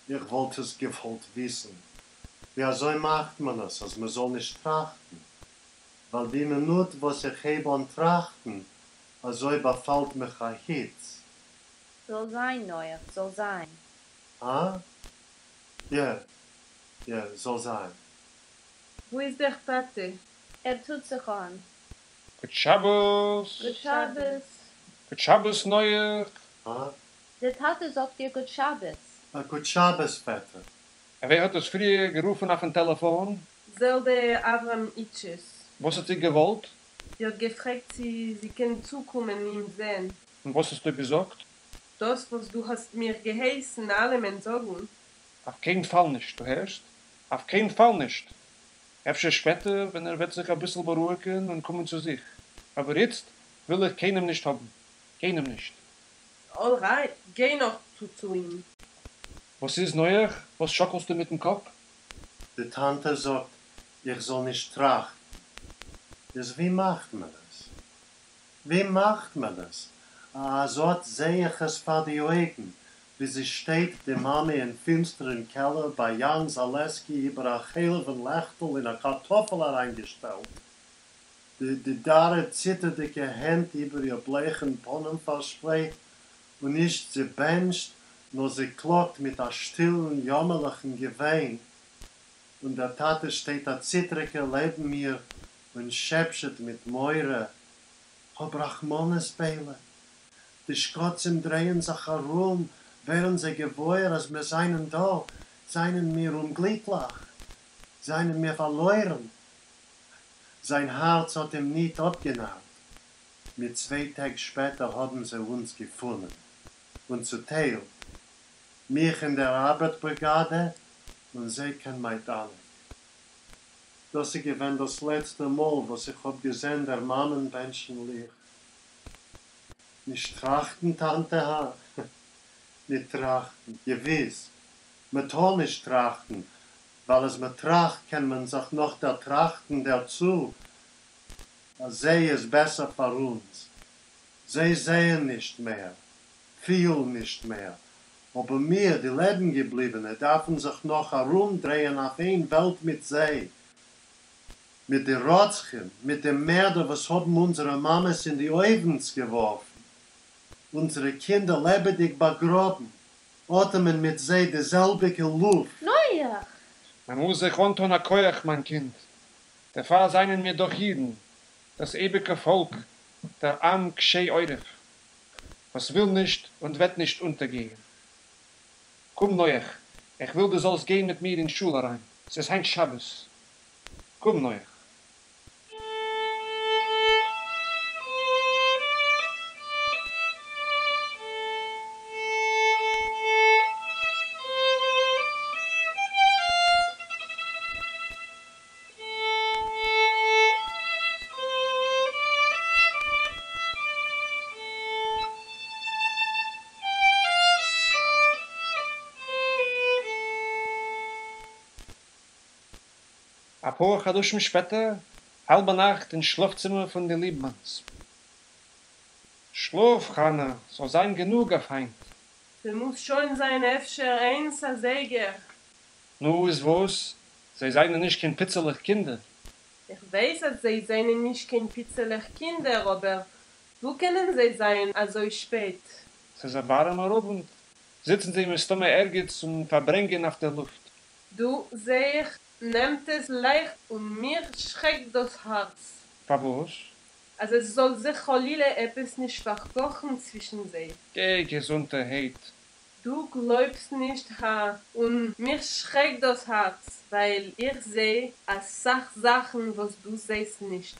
איך וואלט עס געוואלט וויסן. ווי אזוי מאכט מען עס אז מען זאל נישט טראכטן? ווייל די מינוט וואס איך הייב אן טראכטן, אזוי באפאלט מיך א היץ. זאל זיין, נוח, זאל זיין. הא? יע, יע, זאל זיין. וואו איז דער טאטע? ער טוט זיך אן. גוט שבת! גוט שבת! גוט שבת, נוח! הא? דער טאטע זאגט דיר גוט שבת. א גוט שבת, פעטער. און ווער האט דאס פריער גערופן אויפן טעלעפאן? זעלדע אברהם איטשעס. וואס האט זי געוואלט? זי האט געפרעגט צי זי קען צוקומען אים זען. און וואס האסטו געזאגט? דאס וואס דו האסט מיר געהייסן אלעמען זאגן. אויף קיין פאל נישט, דו הערסט? אויף קיין פאל נישט! אפשר שפעטער ווען ער וועט זיך אביסל בארואיגן און קומען צו זיך, אבער איצט וויל איך קיינעם נישט האבן, קיינעם נישט. אלרייט, גיי נאר צו צו אים. וואס איז, נוח? וואס שאקלסטו מיטן קאפ? די טאנטע זאגט איך זאל נישט טראכטן. איז ווי מאכט מען עס? ווי מאכט מען עס? אז אט זעה איך עס פאר די אויגן, ווי זי שטייט די מאמע אין פינסטערן קעלער ביי יאן זאלעסקי איבער א חלבן לעכטל אין א קארטאפל אריינגעשטעלט, די די דארע ציטערדיגע הענט איבער איר בלייכן פנים פארשפרייט, און נישט זי בענטשט, נאר זי קלאגט מיט א שטילן יאמערליכן געוויין, און דער טאטע שטייט א ציטריגער לעבן איר און שעפשעט מיט מורא, האב רחמנות ביילע, די שקצים דרייען זיך ארום, ווערן זיי געוואויר אז מיר זענען דא, זענען מיר אומגליקליך, זענען מיר פארלוירן. זיין הארץ האט אים ניט אפגענארט. מיט צוויי טעג שפעטער האבן זיי אונז געפונען און צוטיילט, מיך אין דער ארבעט-בריגאדע און זיי קיין מיידאנעק. דאס איז געווען דאס לעצטע מאל וואס איך האב געזען דער מאמען בענטשן ליכט. נישט טראכטן, טאנטע, הא? ניט טראכטן, געוויס, מע טאר נישט טראכטן, ווייל אז מע טראכט קען מען זיך נאך דערטראכטן דערצו, אז זיי איז בעסער פאר אונז. זיי זעען נישט מער, פילן נישט מער, אבער מיר, די לעבן-געבליבענע, דארפן זיך נאך ארומדרייען אויף איין וועלט מיט זיי, מיט די רוצחים, מיט די מערדער וואס האבן אונזערע מאמעס אין די אויוונס געווארפן, אונזערע קינדער לעבעדיג באגראבן, אטעמען מיט זיי די זעלביגע לופט. נוח! מען מוז זיך אנטאן א כח, מיין קינד, דערפאר זיינען מיר דאך אידן, דאס אייביגע פאלק, דער עם קשה עורף, וואס וויל נישט און וועט נישט אונטערגיין. קום נוח, איך וויל דו זאלסט גיין מיט מיר אין שול אריין, ס'איז היינט שבת. קום נוח. א פאר חדשים שפעטער, האלבע נאכט אין שלאפצימער פון די ליבמאנס. שלאף, חנה, ס'זאל זיין גענוג אויף היינט. ס'מוז שוין זיין אפשר איינס אזייגער. נו, איז וואס? זיי זענען נישט קיין פיצעלעך קינדער. איך ווייס אז זיי זענען נישט קיין פיצעלעך קינדער אבער וואו קענען זיי זיין אזוי שפעט? ס'איז א ווארעמער אוונט, זיצן זיי מסתמא ערגעץ און פארברענגען אויף דער לופט. דא זעה איך נעמט עס לייכט און מיר שרעקט דאס הארץ. פארוואס? אז עס זאל זיך חלילה עפעס נישט פארקאכן צווישן זיי. גיי געזונטערהייט. דו גלויבסט נישט, הא? און מיר שרעקט דאס הארץ, ווייל איך זע א סך זאכן וואס דו זעסט נישט.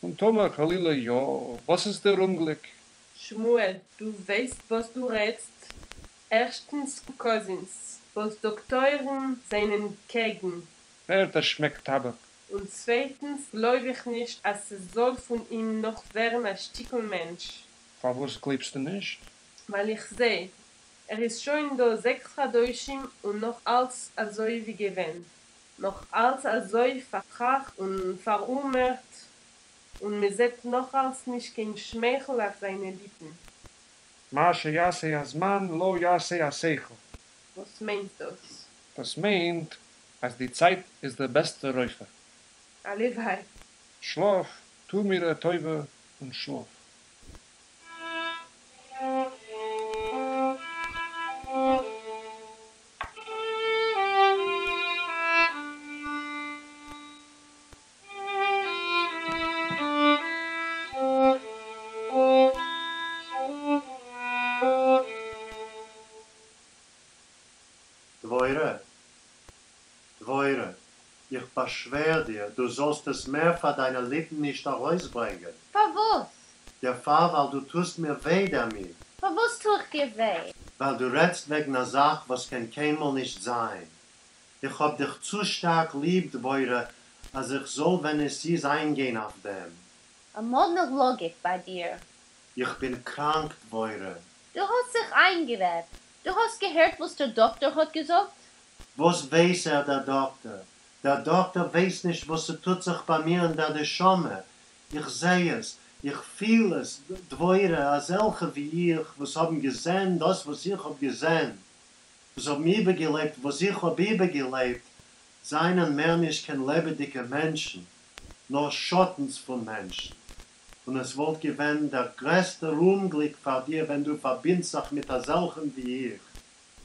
און טאמער חלילה יא, וואס איז דער אומגליק? שמואל, דו ווייסט וואס דו רעדסט? ערשטנס קאזינס, וואס דאקטוירים זענען קעגן. ווערט א שמעק טאבאק. און צווייטנס גלויב איך נישט אז ס'זאל פון אים נאך ווערן א שטיקל מענטש. פארוואס גלייבסטו נישט? ווייל איך זע, ער איז שוין דא זעקס חדשים און נאך אלץ אזוי ווי געווען. נאך אלץ אזוי פארטראכט און פאראומערט, און מ'זעט נאך אלץ נישט קיין שמייכל אויף זיינע ליפן. מה שיעשה הזמן לא יעשה השכל. וואס מיינט דאס? דאס מיינט אז די צייט איז דער בעסטער רופא. הלוואי. שלאף, טו מיר א טובה און שלאף. דבורה, דבורה, איך באשווער דיר, דו זאלסט עס מער פאר דיינע ליפן נישט ארויסברענגען. פארוואס? דערפאר ווייל דו טוסט מיר וויי דערמיט. פארוואס טו איך דיר וויי? ווייל דו רעדסט וועגן א זאך וואס קען קיינמאל נישט זיין. איך האב דיך צו שטארק ליב, דבורה, אז איך זאל ווען עס איז איינגיין אויף דעם. א מאדנע לאגיק ביי דיר. איך בין קראנק, דבורה. דו האסט זיך איינגערעדט. דו האסט געהערט וואס דער דאקטאר האט געזאגט? וואס ווייס ער, דער דאקטאר? דער דאקטאר ווייסט נישט וואס ס'טוט זיך ביי מיר אין דער נשמה. איך זע עס, איך פיל עס, דבורה, אזעלכע ווי איך, וואס האבן געזען דאס וואס איך האב געזען, וואס האבן איבערגעלעבט וואס איך האב איבערגעלעבט, זיינען מער נישט קיין לעבעדיגע מענטשן, נאר שאטנס פון מענטשן. און עס וואלט געווען דער גרעסטער אומגליק פאר דיר ווען דו פארבינדסט זיך מיט אזעלכן ווי איך.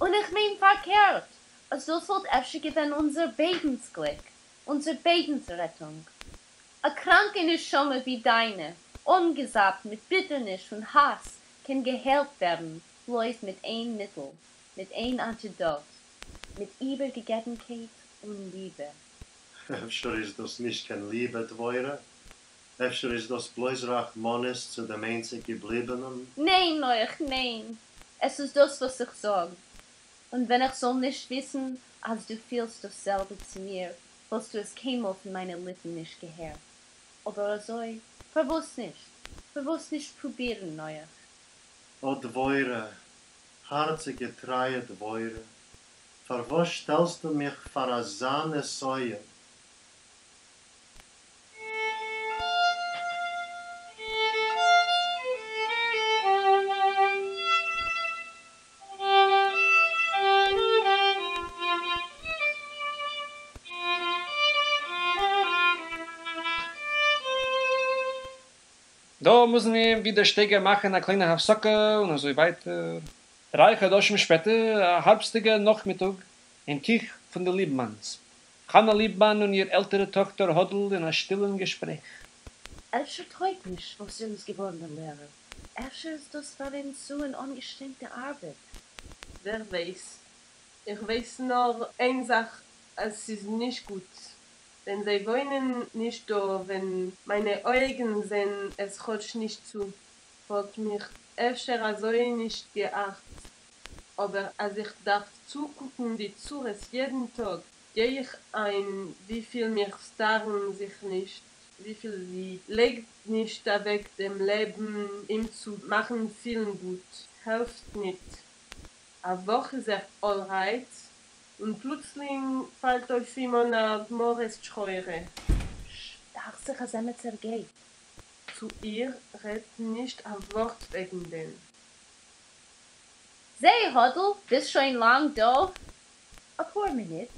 און איך מיין פארקערט, אז דאס וואלט אפשר געווען אונזער ביידנס גליק, אונזער ביידנס רעטונג. א קראנקע נשמה ווי דיינע, אנגעזאפט מיט ביטערניש און האס, קען געהיילט ווערן בלויז מיט איין מיטל, מיט איין אנטידאט, מיט איבערגעגעבנקייט און ליבע. אפשר איז דאס נישט קיין ליבע, דבורה? אפשר איז דאס בלויז רחמנות צו דעם איינציג געבליבענעם? ניין, נח, ניין! עס איז דאס וואס איך זאג. און ווען איך זאל נישט וויסן אז דו פילסט דאס זעלבע צו מיר, וואלסטו עס קיינמאל פון מיינע ליפן נישט געהערט. אבער אזוי, פארוואס נישט? פארוואס נישט פרובירן, נח? אָ, דבורה, האַרציקע טרײַע דבורה, פֿאַר וואָס שטעלסטו מיך פֿאַר אַזאַ נסיון? דא מוזן מיר ווי דער שטייגער מאכן א קליינע הפסקה און אזוי ווייטער. דריי חדשים שפעטער, א הארבסטיגער נאכמיטאג, אין קיך פון די ליבמאנס. חנה ליבמאן און איר עלטערע טאכטער האדל אין א שטילן געשפרעך. אפשר טויג נישט וואס ער איז געווארן א לערער, אפשר איז דאס פאר אים צו אן אנגעשטרענגטע ארבעט. ווער ווייס. איך ווייס נאר איין זאך אז ס'איז נישט גוט ווען זיי וואוינען נישט דא, ווען מיינע אויגן זעהן עס כאטש נישט צו, וואלט מיך אפשר אזוי נישט געארט, אבער אז איך דארף צוקוקן די צרות יעדן טאג, גיי איך איין וויפיל מיר סטארען זיך נישט, וויפיל זי לייגט נישט אוועק דעם לעבן אים צו מאכן פילן גוט, העלפט ניט. א וואך איז ער אלרייט, און פלוצלינג פאלט אויף אים אן א מרה שחורה. ש, דאכט זיך אז עמעצער גייט. צו איר רעדט נישט א ווארט וועגן דעם. זע, האדל, ביסט שוין לאנג דא? אפאר מינוט.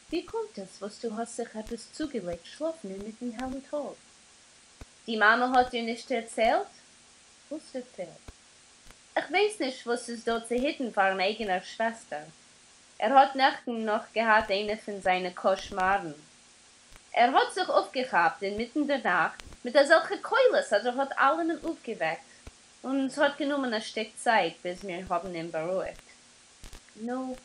ווי קומט עס וואס דו האסט זיך עפעס צוגעלייגט שלאפן אינמיטן העלן טאג? די מאמע האט דיר נישט דערציילט? וואס דערציילט? איך ווייס נישט וואס איז דא צו היטן פארן אייגענער שוועסטער. ער האט נעכטן נאך געהאט איינע פון זיינע קאשמארן. ער האט זיך אויפגעכאפט אינמיטן דער נאכט מיט אזעלכע קולות אז ער האט אלעמען אויפגעוועקט, און ס'האט גענומען א שטיק צייט ביז מיר האבן אים בארואיגט. נו,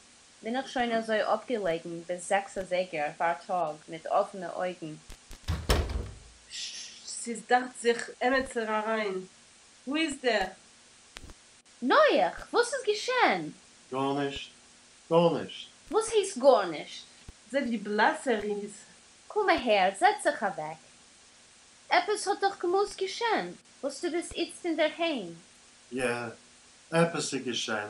בין איך שוין אזוי אפגעלעגן ביז זעקס אזייגער פארטאג מיט אפענע אויגן. ש, ס'איז דאכט זיך עמעצער אריין. וואו איז דער? נוח, וואס איז געשען? גארנישט, גארנישט. וואס הייסט גארנישט? זע ווי בלאס ער איז. קום אהער, זעץ זיך אוועק. עפעס האט דאך געמוזט געשען, וואס דו ביסט איצט אינדערהיים. יע, עפעס איז געשען.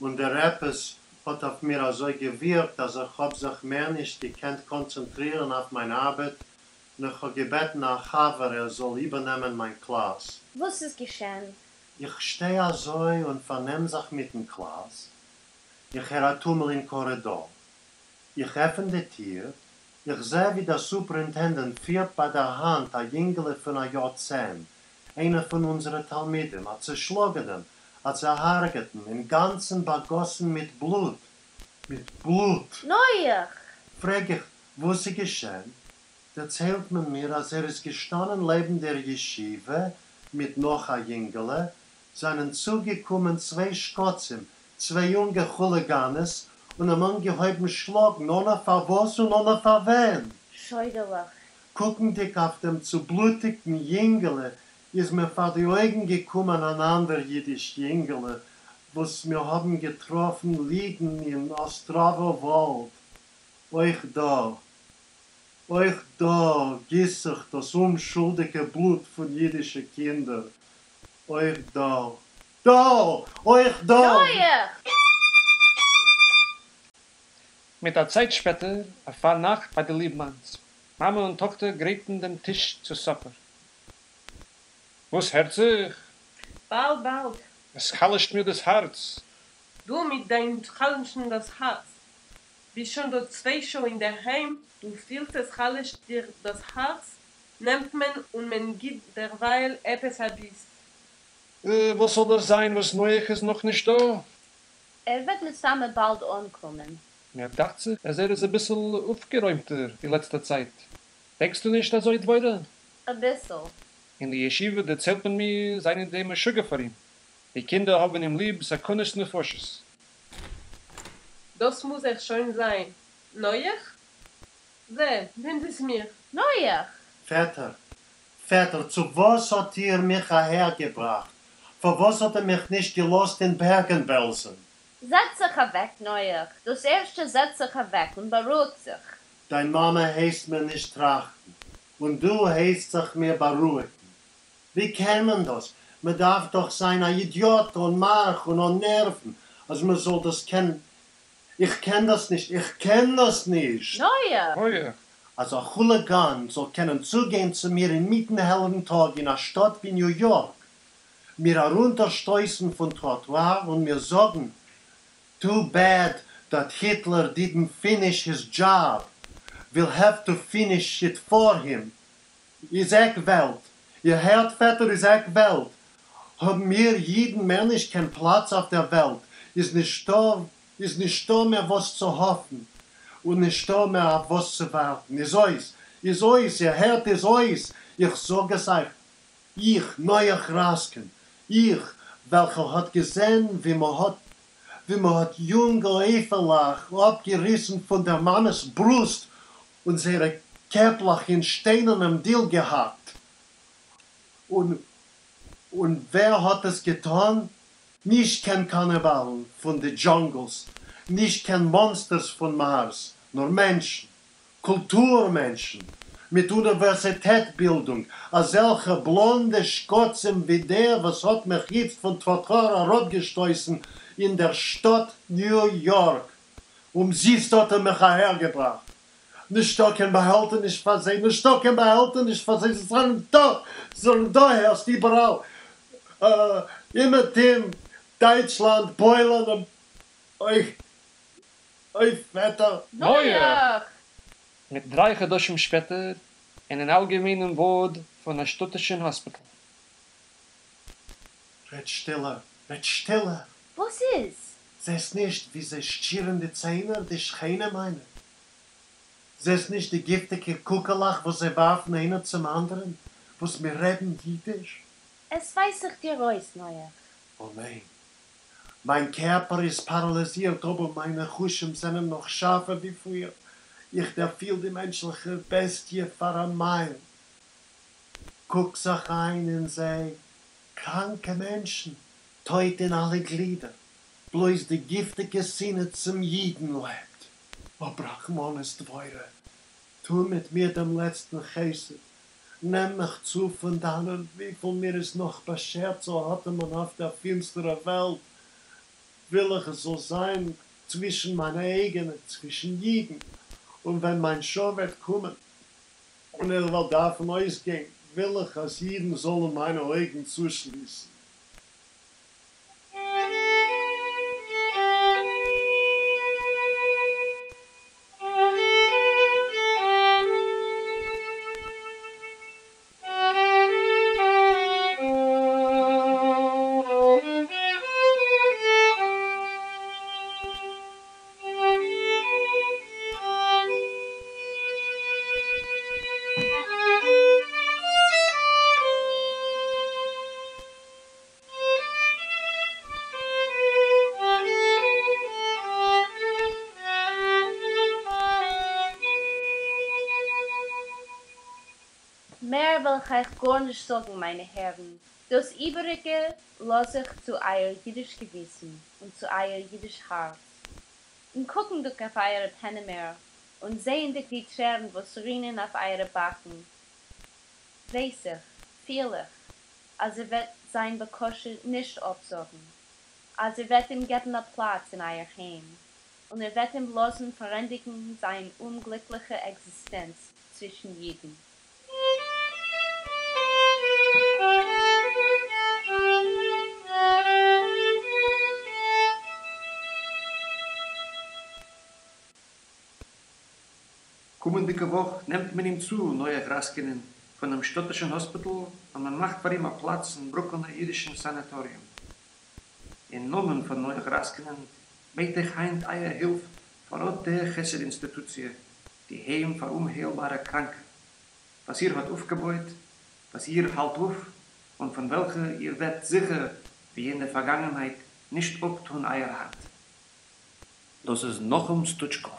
און דער עפעס האט אויף מיר אזוי געווירקט אז איך האב זיך מער נישט געקענט קאנצענטרירן אויף מיין ארבעט און איך האב געבעטן א חבר ער זאל איבערנעמען מיין קלאס. וואס איז געשען? איך שטיי אזוי און פארנעם זיך מיטן קלאס, איך הער א טומל אין קארידאר. איך עפן די טיר, איך זע ווי דער סופעראינטענדענט פירט ביי דער האנט א יונגעלע פון א יאר צען, איינער פון אונזערע תלמידים, א צעשלאגענעם, א צעהרגעטן, אינגאנצן באגאסן מיט בלוט! מיט בלוט! נוח! פרעג איך, וואס איז געשען? דערציילט מען מיר אז ער איז געשטאנען לעבן דער ישיבה מיט נאך א יונגעלע, זענען צוגעקומען צוויי שקצים, צוויי יונגע כוליגאנעס, און אים אנגעהויבן שלאגן, אן א פארוואס און אן א פארווען. שוידערליך. קוקנדיג אויף דעם צובלוטיגטן יונגעלע, איז מיר פאר די אויגן געקומען אן אנדער אידיש יונגעלע, וואס מיר האבן געטראפן ליגן אין אסטראווער וואלד, אויך דא, אויך דא גיסט זיך דאס אומשולדיגע בלוט פון אידישע קינדער, אויך דא, דא! אויך דא! נוח! מיט א צייט שפעטער, א פארנאכט ביי די ליבמאנס. מאמע און טאכטער גרייטן דעם טיש צו סאפער. וואס הערט זיך? באלד באלד. עס חלש'ט מיר דאס הארץ. דו מיט דיין חלש'ן דאס הארץ. ביסט שוין דא צוויי שעה אינדערהיים, דו פילסט עס חלש'ט דיר דאס הארץ, נעמט מען און מען גיט דערווייל עפעס א ביס. וואס זאל דאס זיין וואס נוח איז נאך נישט דא? ער וועט מסתמא באלד אנקומען. מיר דאכט זיך אז ער איז אביסל אויפגערוימטער די לעצטע צייט. דענקסטו נישט אזוי דבורה? אביסל. אין די ישיבה דערציילט מען מיר זענען זיי משוגע פאר אים. די קינדער האבן אים ליב סכנת נפשות. דאס מוז ער שוין זיין. נוח? זע, נעמט עס מיר. נוח! פעטער, פעטער, צו וואס האט איר מיך אהער געבראכט? פארוואס האט איר מיך נישט געלאזט אין בערגען-בעלזען? זעץ זיך אוועק, נוח, דאס ערשטע זעץ זיך אוועק און בארואיג זיך. דיין מאמע הייסט מיר נישט טראכטן, און דו הייסט זיך מיר בארואיגן. ווי קען מען דאס? מען דארף דאך זיין א אידיאט אן מארך און אן נערוון אז מען זאל דאס קענען. איך קען דאס נישט! איך קען דאס נישט! נוח! נוח! אז א כוליגאן זאל קענען צוגיין צו מיר אינמיטן העלן טאג אין א שטאט ווי ניו יארק, מיר ארונטערשטויסן פון טראטואר און מיר זאגן, טו בעד דעט היטלער דידנט פיניש היז דזשאב, וויל העוו טו פיניש איט פאר הים, איז עק וועלט! איר הערט פעטער איז עק וועלט! האבן מיר אידן מער נישט קיין פלאץ אויף דער וועלט, איז נישטא איז נישטא מער וואס צו האפן, און נישטא מער אויף וואס צו ווארטן, איז אויס! איז אויס! איר הערט איז אויס! איך זאג עס אייך, איך, נוח ראסקין, איך, וועלכער האט געזען ווי מ'האט ווי מ'האט יונגע עופה'לעך אפגעריסן פון דער מאמע'ס ברוסט און זייערע קעפלעך אין שטיינערנעם דיל געהאקט. און און ווער האט עס געטאן? נישט קיין קאניבאלן פון די דזשאנגלס, נישט קיין מאנסטערס פון מארס, נאר מענטשן, קולטור מענטשן, מיט אוניווערסיטעט בילדונג, אזעלכע בלאנדע שקצים ווי דער וואס האט מיך איצט פון טראטואר אראפגעשטויסן אין דער שטאט ניו יארק. אומזיסט האט ער מיך אהערגעבראכט. נישטא קיין באהעלטעניש פאר זיי, נישטא קיין באהעלטעניש פאר זיי, זיי זענען דא, זיי זענען דא, הערסט, איבעראל, אומעטום, דייטשלאנד, פוילן, אוי, אוי פעטער. נוח! מיט דריי חדשים שפעטער, אינעם אלגעמיינעם ווארד פון א שטאטישן האספיטאל. רעד שטילער, רעד שטילער! וואס איז? זעסט נישט ווי זיי שטשירען די ציינער, די שכנים מיינע? זעסט נישט די גיפטיגע קוקעלעך וואס זיי ווארפן איינער צום אנדערן וואס מיר רעדן אידיש? עס ווייזט זיך דיר אויס, נוח. או ניין. מיין קערפער איז פאראליזירט אבער מיינע חושים זענען נאך שארפער ווי פריער. איך דערפיל די מענטשליכע בעסטיע פאר א מייל. קוק זיך איין אין זיי, קראנקע מענטשן, טויט אין אלע גלידער, בלויז די גיפטיגע שנאה צום אידן לעבט. האב רחמנות דבורה, טו מיט מיר דעם לעצטן חסד, נעם מיך צו פון דאנען, וויפיל מיר איז נאך באשערט צו אטעמען אויף דער פינסטערער וועלט, וויל איך עס זאל זיין צווישן מיינע אייגענע, צווישן אידן, און ווען מיין שעה וועט קומען און איך וועל דארפן אויסגיין, וויל איך אז אידן זאלן מיינע אויגן צושליסן. מער וועל איך אייך גארנישט זאגן, מיינע הערן, דאס איבעריגע לאז איך צו אייער אידיש געוויסן און צו אייער אידיש הארץ. און קוקנדיג אויף אייערע פענעמער און זעענדיג די טרערן וואס רינען אויף אייערע באקן, ווייס איך, פיל איך, אז איר וועט זיין בקשה נישט אפזאגן, אז איר וועט אים געבן א פלאץ אין אייער היים, און איר וועט אים לאזן פארענדיגן זיין אומגליקליכע עקזיסטענץ צווישן אידן. קומענדיגע וואך נעמט מען אים צו, נוח ראסקינען, פונעם שטאטישן האספיטאל און מען מאכט פאר אים א פלאץ אין ברוקלינער אידישן סאנאטאריום. אין נאמען פון נוח ראסקינען בעט איך היינט אייער הילף פאר אט דער חסד אינסטיטוציע, די היים פאר אומהיילבארע קראנקע, וואס איר האט אויפגעבויט, וואס איר האלט אויף, און פון וועלכע איר וועט זיכער, ווי אין דער פארגאנגענהייט, נישט אפטאן אייער האנט. דאס איז נחום סטוטשקאוו.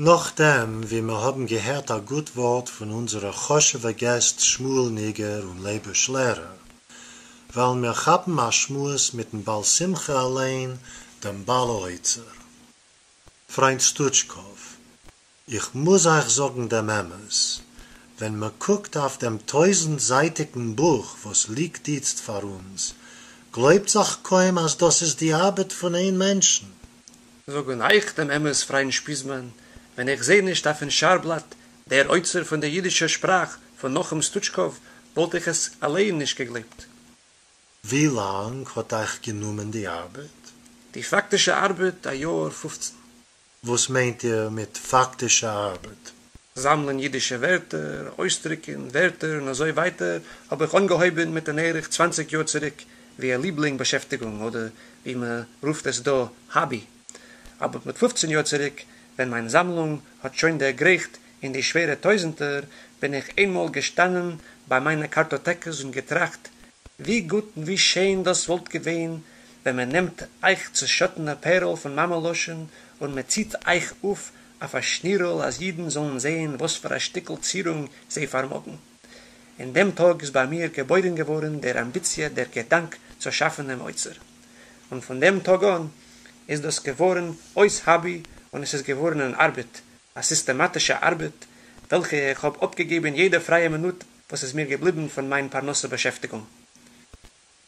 נאכדעם ווי מיר האבן געהערט א גוט ווארט פון אונזערע חשוב'ע געסט שמואל ניגער און לייבוש לערער, וועלן מיר כאפן א שמועס מיטן בעל שמחה אליין, דעם בעל האוצר. פריינט סטוטשקאוו, איך מוז אייך זאגן דעם אמת, ווען מע קוקט אויף דעם טויזנטזייטיקן בוך, וואס ליגט איצט פאר אונדז, גלויבט זיך קוים, אז דאס איז די ארבעט פון איין מענטשן. זאגן אייך דעם אמת, פריינד שפיזמאן, ווען איך זע נישט אויפן שער-בלאט דער אוצר פון דער יידישער שפראך פון נחום סטוטשקאוו, וואלט איך עס אליין נישט געגלייבט. ווי לאנג האט אייך גענומען די ארבעט? די פאקטישע ארבעט א יאר 15. וואס מיינט איר מיט פאקטישע ארבעט? זאמלען יידישע ווערטער, אויסדרוקן, ווערטער און אזוי ווייטער האב איך אנגעהויבן מיט אן ערך 20 יאר צוריק ווי א ליבלינג באשעפטיגונג אדער ווי מען רופט עס דא האבי. אבער מיט 15 יאר צוריק ווען מיין זאמלונג האט שוין דערגרייכט אין די שווערע טויזנטער בין איך איינמאל געשטאנען ביי מיינע קארטאטעקעס און געטראכט ווי גוט און ווי שיין דאס וואלט געווען ווען מען נעמט אייך צעשאטענע פערל פון מאמע לשון און מען ציט אייך אויף אויף א שנירל אז אידן זאלן זעהן וואס פאר א שטיקל צירונג זיי פארמאגן. אין דעם טאג איז ביי מיר געבוירן געווארן דער אמביציע דער געדאנק צו שאפן דעם אוצר. און פון דעם טאג אן איז דאס געווארן אויס האבי און עס איז געווארן אן ארבעט, א סיסטעמאטישע ארבעט וועלכע איך האב אפגעגעבן יעדע פרייע מינוט וואס איז מיר געבליבן פון מיין פרנסה באשעפטיגונג.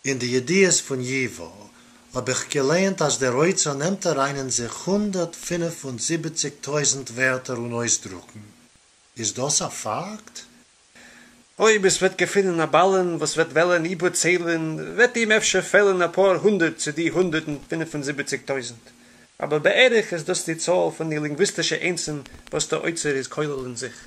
אין די ידיעות פון ייוואו האב איך געלייענט אז דער אוצר נעמט אריין אין זיך 175,000 ווערטער און אויסדרוקן. איז דאס א פאקט? אויב עס וועט געפינען א בעלן וואס וועט וועלן איבערציילן, וועט אים אפשר פעלן אפאר הונדערט צו די 175,000. אבער בערך איז דאס די צאל פון די לינגוויסטישע איינסן וואס דער אוצר איז כולל אין זיך.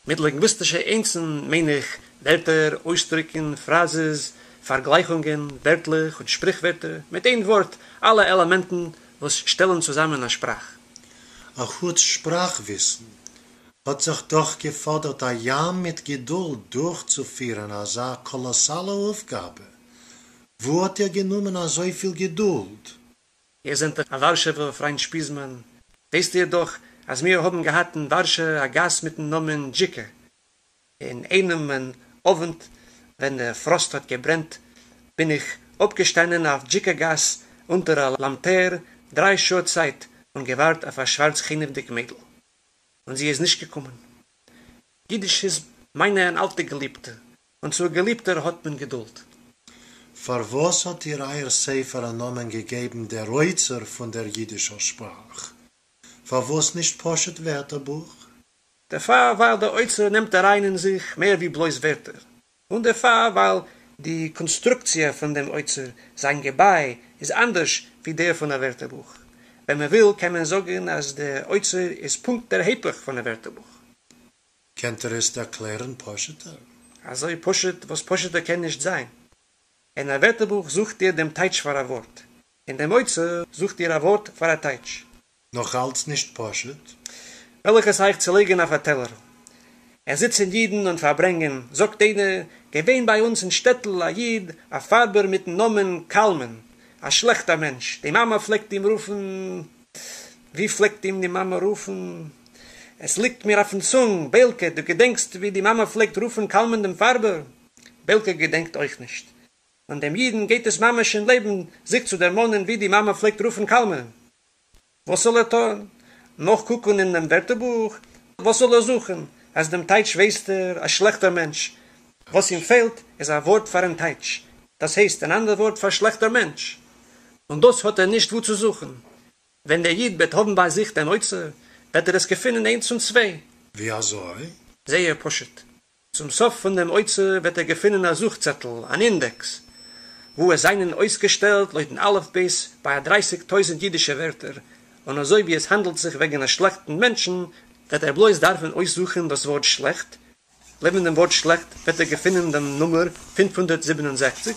מיט לינגוויסטישע איינסן מיין איך ווערטער, אויסדרוקן, פראזעס, פארגלייכונגען, ווערטלעך און שפריכווערטער, מיט איין ווארט, אלע עלעמענטן וואס שטעלן צוזאמען א שפראך. א חוץ שפראכוויסן, האט זיך דאך געפאדערט א ים מיט געדולד דורכצופירן אזא קאלאסאלע אויפגאבע. וואו האט איר גענומען אזויפיל געדולד? איר זענט א ווארשעווער פריינד שפיזמאן, ווייסט איר דאך אז מיר האבן געהאט אין ווארשע א גאס מיטן נאמען דזשיקע. אין איינעם אן אוונט ווען דער פראסט האט געברענט בין איך אפגעשטאנען אויף דזשיקע גאס אונטער א לאמטער דריי שעה צייט און געווארט אויף א שווארץ חנעוודיג מיידל. און זי איז נישט געקומען. יידיש איז מיינע אן אלטע געליבטע, און צו א געליבטער האט מען געדולד. פארוואס האט איר אייער ספר א נאמען געגעבן דער אוצר פון דער יידישער שפראך? פארוואס נישט פשוט ווערטערבוך? דערפאר ווייל דער אוצר נעמט אריין אין זיך מער ווי בלויז ווערטער, און דערפאר ווייל די קאנסטרוקציע פון דעם אוצר, זיין געביי, איז אנדערש ווי דער פון א ווערטערבוך. ווען מען וויל קען מען זאגן אז דער אוצר איז פונקט דער היפך פון א ווערטערבוך. קענט איר עס ערקלערן פשוטער? אזוי פשוט וואס פשוטער קען נישט זיין. אין א ווערטערבוך זוכט איר דעם טייטש פאר א ווארט. אין דעם אוצר זוכט איר א ווארט פאר א טייטש. נאך אלץ נישט פשוט. וועל איך עס אייך צולייגן אויף א טעלער. עס זיצן אידן און פארברענגען, זאגט איינער, געווען ביי אונז אין שטעטל א איד א פארבער מיטן נאמען קלמן, א שלעכטער מענטש, די מאמע פלעגט אים רופן, ווי פלעגט אים די מאמע רופן? עס ליגט מיר אויפן צונג, ביילקע, דו געדענקסט ווי די מאמע פלעגט רופן קלמן דעם פארבער? ביילקע געדענקט אויך נישט. און דעם אידן גייט עס ממש אין לעבן זיך צו דערמאנען ווי די מאמע פלעגט רופן קלמן. וואס זאל ער טון? נאכקוקן אין דעם ווערטערבוך? וואס זאל ער זוכן? אז דעם טייטש ווייסט ער, א שלעכטער מענטש. וואס אים פעלט איז א ווארט פארן טייטש, דאס הייסט אן אנדער ווארט פאר שלעכטער מענטש. און דאס האט ער נישט וואו צו זוכן. ווען דער איד וועט האבן ביי זיך דעם אוצר, וועט ער עס געפינען איינס און צוויי. ווי אזוי? זייער פשוט. צום סוף פון דעם אוצר וועט ער געפינען א זוך-צעטל, אן אינדעקס, וואו עס זיינען אויסגעשטעלט לויטן אלף-בית ביי א 30,000 אידישע ווערטער, און אזוי ווי עס האנדלט זיך וועגן א שלעכטן מענטשן, וועט ער בלויז דארפן אויסזוכן דאס ווארט שלעכט, לעבן דעם ווארט שלעכט וועט ער געפינען דעם נומער 567,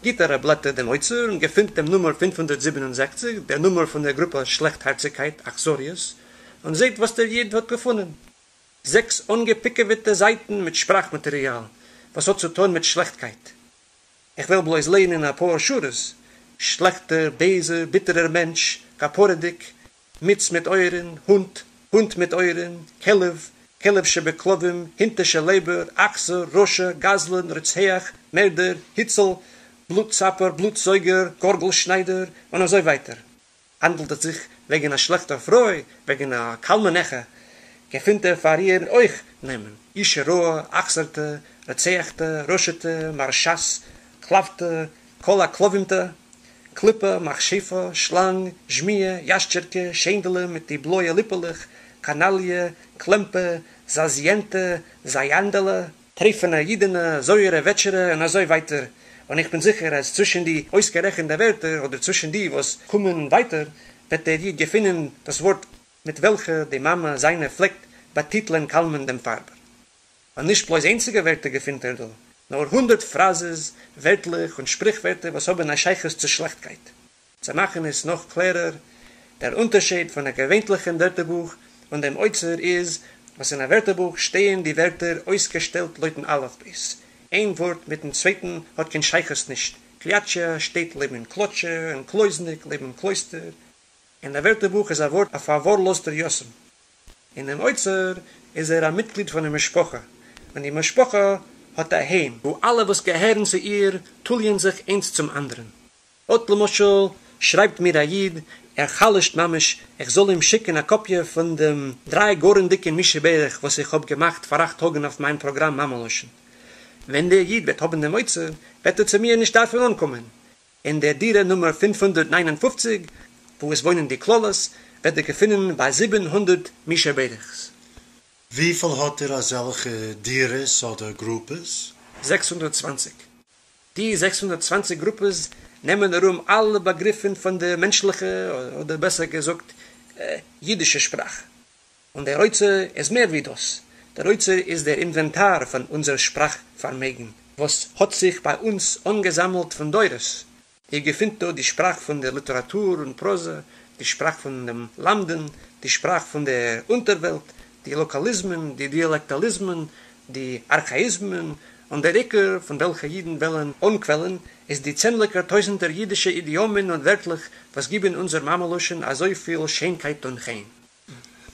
גיט ער א בלעטער דעם אוצר און געפינט דעם נומער 567, דער נומער פון דער גרופע שלעכטהארציגקייט, אכזריות, און זעט וואס דער איד האט געפונען. זעקס אנגעפיקעוועטע זייטן מיט שפראך-מאטעריאל וואס האט צו טון מיט שלעכטקייט. איך וועל בלויז לייענען א פאר שורות, שלעכטער, בייזער, ביטערער מענטש, כפרה'דיג, מיץ מיט אויערן, הונט, הונט מיט אויערן, כלב, כלב שבכלבים, הינטישע לעבער, אכזר, רשע, גזלן, רוצח, מערדער, היצל, בלוט-צאפער, בלוט-זויגער, גארגל-שניידער, און אזוי ווייטער. האנדלט עס זיך וועגן א שלעכטער פרוי, וועגן א קלמנ'עכע, געפינט ער פאר איר אויך נעמען, אישה רעה, אכזר'טע, רוצח'טע, רשע'טע, מרשעת, כלב'טע, כל הכלבים'טע, קליפה, מכשפה, שלאנג, זשמיע, יאשטשערקע, שיינדעלע מיט די בלויע ליפעלעך, קאנאליע, קלעמפע, זאזיענטע, זייאנדעלע, טרייפענע אידענע, זויערע וועטשערע און אזוי ווייטער, און איך בין זיכער אז צווישן די אויסגערעכנטע ווערטער אדער צווישן די וואס קומען ווייטער וועט דער איד געפינען דאס ווארט מיט וועלכע די מאמע זיינע פלעגט באטיטלען קלמן דעם פארבער. און נישט בלויז איינציגע ווערטער געפינט ער דא, נאר הונדערט פראזעס, ווערטלעך און שפריכווערטער וואס האבן א שייכות צו שלעכטקייט. צו מאכן עס נאך קלערער, דער אונטערשייד פון א געווענטליכן ווערטערבוך און דעם אוצר איז, וואס אין א ווערטערבוך שטייען די ווערטער אויסגעשטעלט לויטן אלף בית, איין ווארט מיטן צווייטן האט קיין שייכות נישט, קליאטשע שטייט לעבן קלאטשע און קלויזניק לעבן קלויסטער, אין א ווערטערבוך איז א ווארט א פארווארלאזטער יתום. אינעם אוצר איז ער א מיטגליד פון א משפחה, און די משפחה האט א היים וואו אלע וואס געהערן צו איר טוליען זיך איינס צום אנדערן. אט למשל שרייבט מיר א איד, ער חלש'ט ממש איך זאל אים שיקן א קאפיע פון דעם דריי גארנדיגן מי שברך וואס איך האב געמאכט פאר אכט טאגן אויף מיין פראגראם מאמע לשון. ווען דער איד וועט האבן דעם אוצר וועט ער צו מיר נישט דארפן אנקומען, אין דער דירה נומער 559, וואו עס וואוינען די קללות, וועט ער געפינען ביי 700 מי שבירך'ס. וויפיל האט איר אזעלכע דירות אדער גרופעס? 620. די 620 גרופעס נעמען ארום אלע באגריפן פון דער מענטשליכע, אדער בעסער געזאגט, אידישע שפראך. און דער אוצר איז מער ווי דאס, דער אוצר איז דער אינווענטאר פון אונזער שפראך פארמעגן, וואס האט זיך ביי אונז אנגעזאמלט פון דורות. איר געפינט דא די שפראך פון דער ליטעראטור און פראזע, די שפראך פון דעם למדן, די שפראך פון דער אונטערוועלט, די לאקאליזמען, די דיאלעקטאליזמען, די ארכאיזמען, און דער עיקר פון וועלכע אידן וועלן אנקוועלן, איז די צענדליגער טויזנטער אידישע אידיאמען און ווערטלעך וואס גיבן אונזער מאמע-לשון אזויפיל שיינקייט און חן.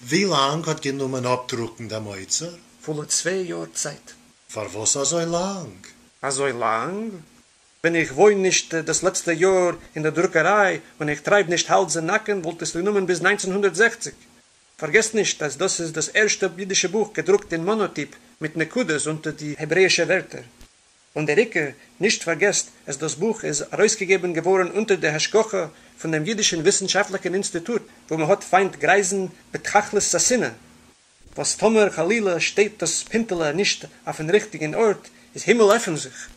ווי לאנג האט גענומען אפדרוקן דעם אוצר? פולע צוויי יאר צייט. פארוואס אזוי לאנג? אזוי לאנג? ווען איך וואוין נישט דאס לעצטע יאר אין דער דרוקעריי און איך טרייב נישט האלז און נאקן וואלט עס גענומען ביז 1960. פארגעסט נישט אז דאס איז דאס ערשטע אידישע בוך געדרוקט אין מאנאטיפ מיט נקודות אונטער די העברעאישע ווערטער. און דער עיקר, נישט פארגעסט אז דאס בוך איז ארויסגעגעבן געווארן אונטער דער השגחה פון דעם אידישן וויסנשאפטליכן אינסטיטוט וואו מען האט פיינט גרייזן בתכלית השנאה, וואס טאמער חלילה שטייט דאס פינטעלע נישט אויפן ריכטיגן ארט איז הימל עפן זיך.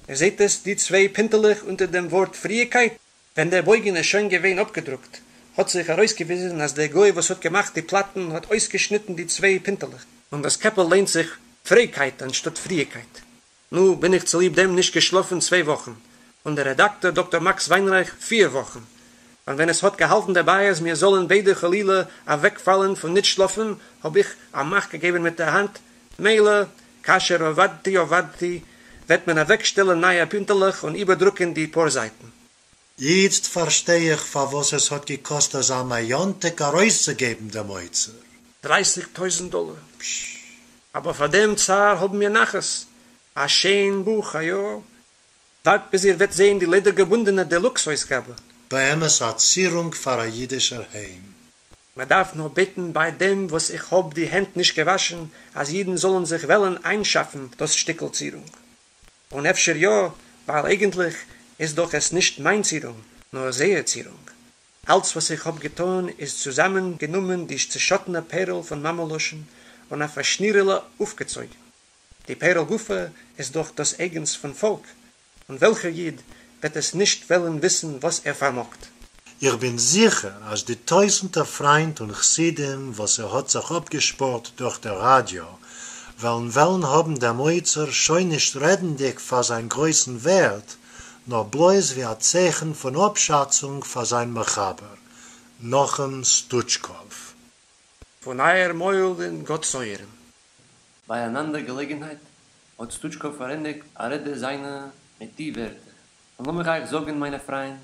איר זעט עס די צוויי פינטעלעך אונטער דעם ווארט פריעקייט? ווען דער בויגן איז שוין געווען אפגעדרוקט האט זיך ארויסגעוויזן אז דער גוי וואס האט געמאכט די פלאטן האט אויסגעשניטן די צוויי פינטעלעך. און דאס קעפל ליינט זיך פרעיקייט אנשטאט פריעקייט. נו, בין איך צוליב דעם נישט געשלאפן צוויי וואכן, און דער רעדאקטאר דאקטאר מאקס וויינרייך פיר וואכן. און ווען עס האט געהאלטן דערביי אז מיר זאלן ביידע חלילה אוועקפאלן פון נישט שלאפן, האב איך א מאך געגעבן מיט דער האנט, מילא, כאשר אבדתי אבדתי, וועט מען אוועקשטעלן נייע פינטעלעך און איבערדרוקן די פאר זייטן. איצט פארשטיי איך פארוואס עס האט געקאסט אזא מאיאנטעק ארויסצוגעבן דעם אוצר. דרייסיג טויזנט דאלער? פששש. אבער פאר דעם צער האבן מיר נחת. א שיין בוך, א יא? ווארט ביז איר וועט זעהן די לעדער-געבונדענע דעלוקס אויסגאבע. באמת א צירונג פאר א אידישער היים. מען דארף נאר בעטן ביי דעם וואס איך האב די הענט נישט געוואשן אז אידן זאלן זיך וועלן איינשאפן דאס שטיקל צירונג. און אפשר יא, ווייל אייגנטליך איז דאך עס נישט מיין צירונג, נאר זייער צירונג. אלץ וואס איך האב געטאן איז צוזאמען גענומען די צעשאטענע פערל פון מאמע לשון און אויף א שנירעלע אויפגעצויגן. די פערל גופא איז דאך דאס אייגנס פון פאלק, און וועלכער איד וועט עס נישט וועלן וויסן וואס ער פארמאגט? איך בין זיכער אז די טויזנטער פריינט און חסידים וואס איר האט זיך אפגעשפארט דורך דער ראדיא וועלן וועלן האבן דעם אוצר שוין נישט רעדנדיג פאר זיין גרויסן ווערט, נאר בלויז ווי א צייכן פון אפשאצונג פאר זיין מחבר, נחום סטוטשקאוו. פון אייער מויל אין גאט'ס אויערן. ביי אן אנדער געלעגנהייט האט סטוטשקאוו פארענדיגט א רעדע זיינע מיט די ווערטער, און לאמיך אייך זאגן מיינע פריינט,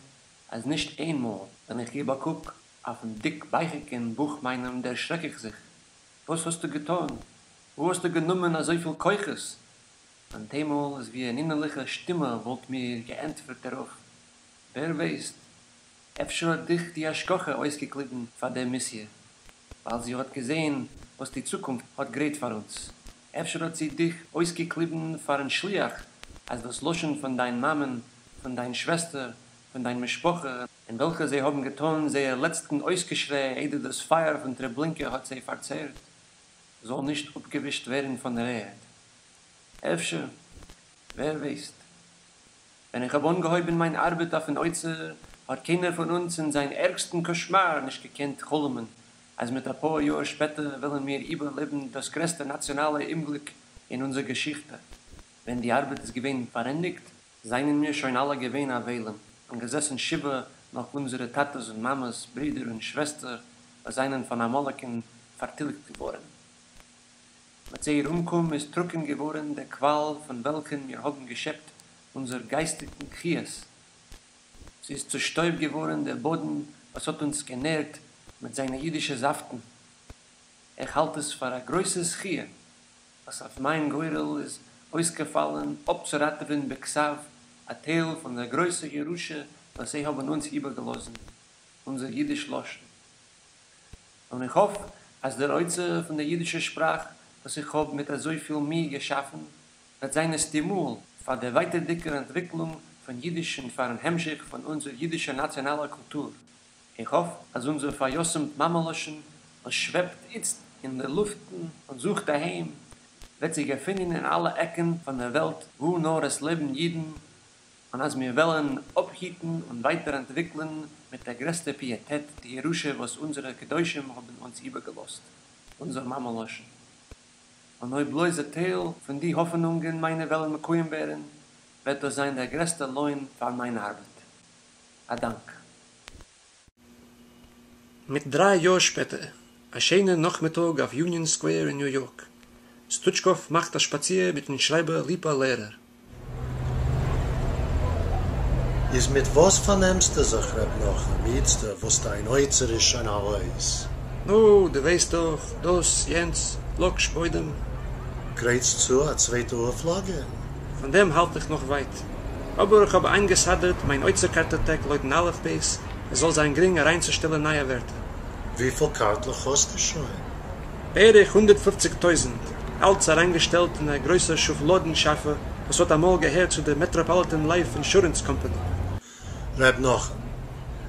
אז נישט איינמאל ווען איך גיב א קוק אויפן דיק בייכיגן בוך מיינעם דערשרעק איך זיך, וואס האסטו געטאן? וואו האסטו גענומען אזויפיל כוחות? און טיילמאל איז ווי אן אינערליכע שטימע וואלט מיר געענטפערט דערויף, ווער ווייסט, אפשר האט דיך די השגחה אויסגעקליבן פאר דער מיסיע, ווייל זי האט געזען וואס די צוקונפט האט גרייט פאר אונז. אפשר האט זי דיך אויסגעקליבן פארן שליח אז דאס לשון פון דיין מאמען, פון דיין שוועסטער, פון דיין משפחה, אין וועלכע זיי האבן געטאן זייער לעצטן אויסגעשריי איידער דאס פייער פון טרעבלינקע האט זיי פארצערט, זאל נישט אפגעווישט ווערן פון דער ערד. אפשר, ווער ווייסט. ווען איך האב אנגעהויבן מיין ארבעט אויפן אוצר, האט קיינער פון אונז אין זיין ערגסטן קאשמאר נישט געקענט חלומ'ן אז מיט אפאר יאר שפעטער וועלן מיר איבערלעבן דאס גרעסטע נאציאנאלע אומגליק אין אונזער געשיכטע. ווען די ארבעט איז געווען פארענדיגט, זענען מיר שוין אלע געווען אבלים און געזעסן שבעה נאך אונזערע טאטעס און מאמעס, ברידער און שוועסטער וואס זענען פון עמלק'ן פארטיליגט געווארן. מיט זייער אומקום איז טרוקן געווארן דער קוואל פון וועלכן מיר האבן געשעפט אונזער גייסטיגן חיות. ס'איז צו שטויב געווארן דער באדן וואס האט אונז גענערט מיט זיינע אידישע זאפטן. איך האלט עס פאר א גרויסע זכיה וואס אויף מיין גורל איז אויסגעפאלן אפצוראטעווען בכתב א טייל פון דער גרויסער ירושה וואס זיי האבן אונז איבערגעלאזן, אונזער אידיש לשון. און איך האף אז דער אוצר פון דער אידישער שפראך וואס איך האב מיט אזויפיל מי געשאפן וועט זיין א סטימול פאר דער ווייטערדיקער אנטוויקלונג פון אידיש און פארן המשך פון אונזער אידישער נאציאנאלער קולטור. איך האף אז אונזער פאריתומט מאמע-לשון וואס שוועבט איצט אין דער לופטן און זוכט א היים, וועט זי געפינען אין אלע עקן פון דער וועלט וואו נאר עס לעבן אידן, און אז מיר וועלן אפהיטן און ווייטער אנטוויקלען מיט דער גרעסטער פיעטעט די ירושה וואס אונזערע קדושים האבן אונז איבערגעלאזט, אונזער מאמע-לשון. און אויב בלויז א טייל פון די האפענונגען מיינע וועלן מקוים ווערן, וועט דאס זיין דער גרעסטער לוין פאר מיין ארבעט. א דאנק. מיט דריי יאר שפעטער, א שיינער נאכמיטאג אויף יוניאן סקווער אין ניו יארק, סטוטשקאוו מאכט א שפאציר מיטן שרייבער ליפא לערער. איז מיט וואס פארנעמסטו זיך ר' נחום איצטער וואס דיין אוצר איז שוין ארויס? נו, דו ווייסט דאך, דאס, יענץ, לאקש, בוידעם. גרייטסט צו א צווייטע אויפלאגע? פון דעם האלט איך נאך ווייט. אבער איך האב איינגעסדרט מיין אוצר קארטאטעק לויטן אלף בית, עס זאל זיין גרינג אריינצושטעלען נייע ווערטער. וויפיל קארטלעך האסטו שוין? בערך 150 טויזנט, אלץ אריינגעשטעלט אין א גרויסער שופלאדן שאפע וואס האט אמאל געהערט צו דער מעטראפאליטען לייף אינשורענס קאמפאני. ר' נחום,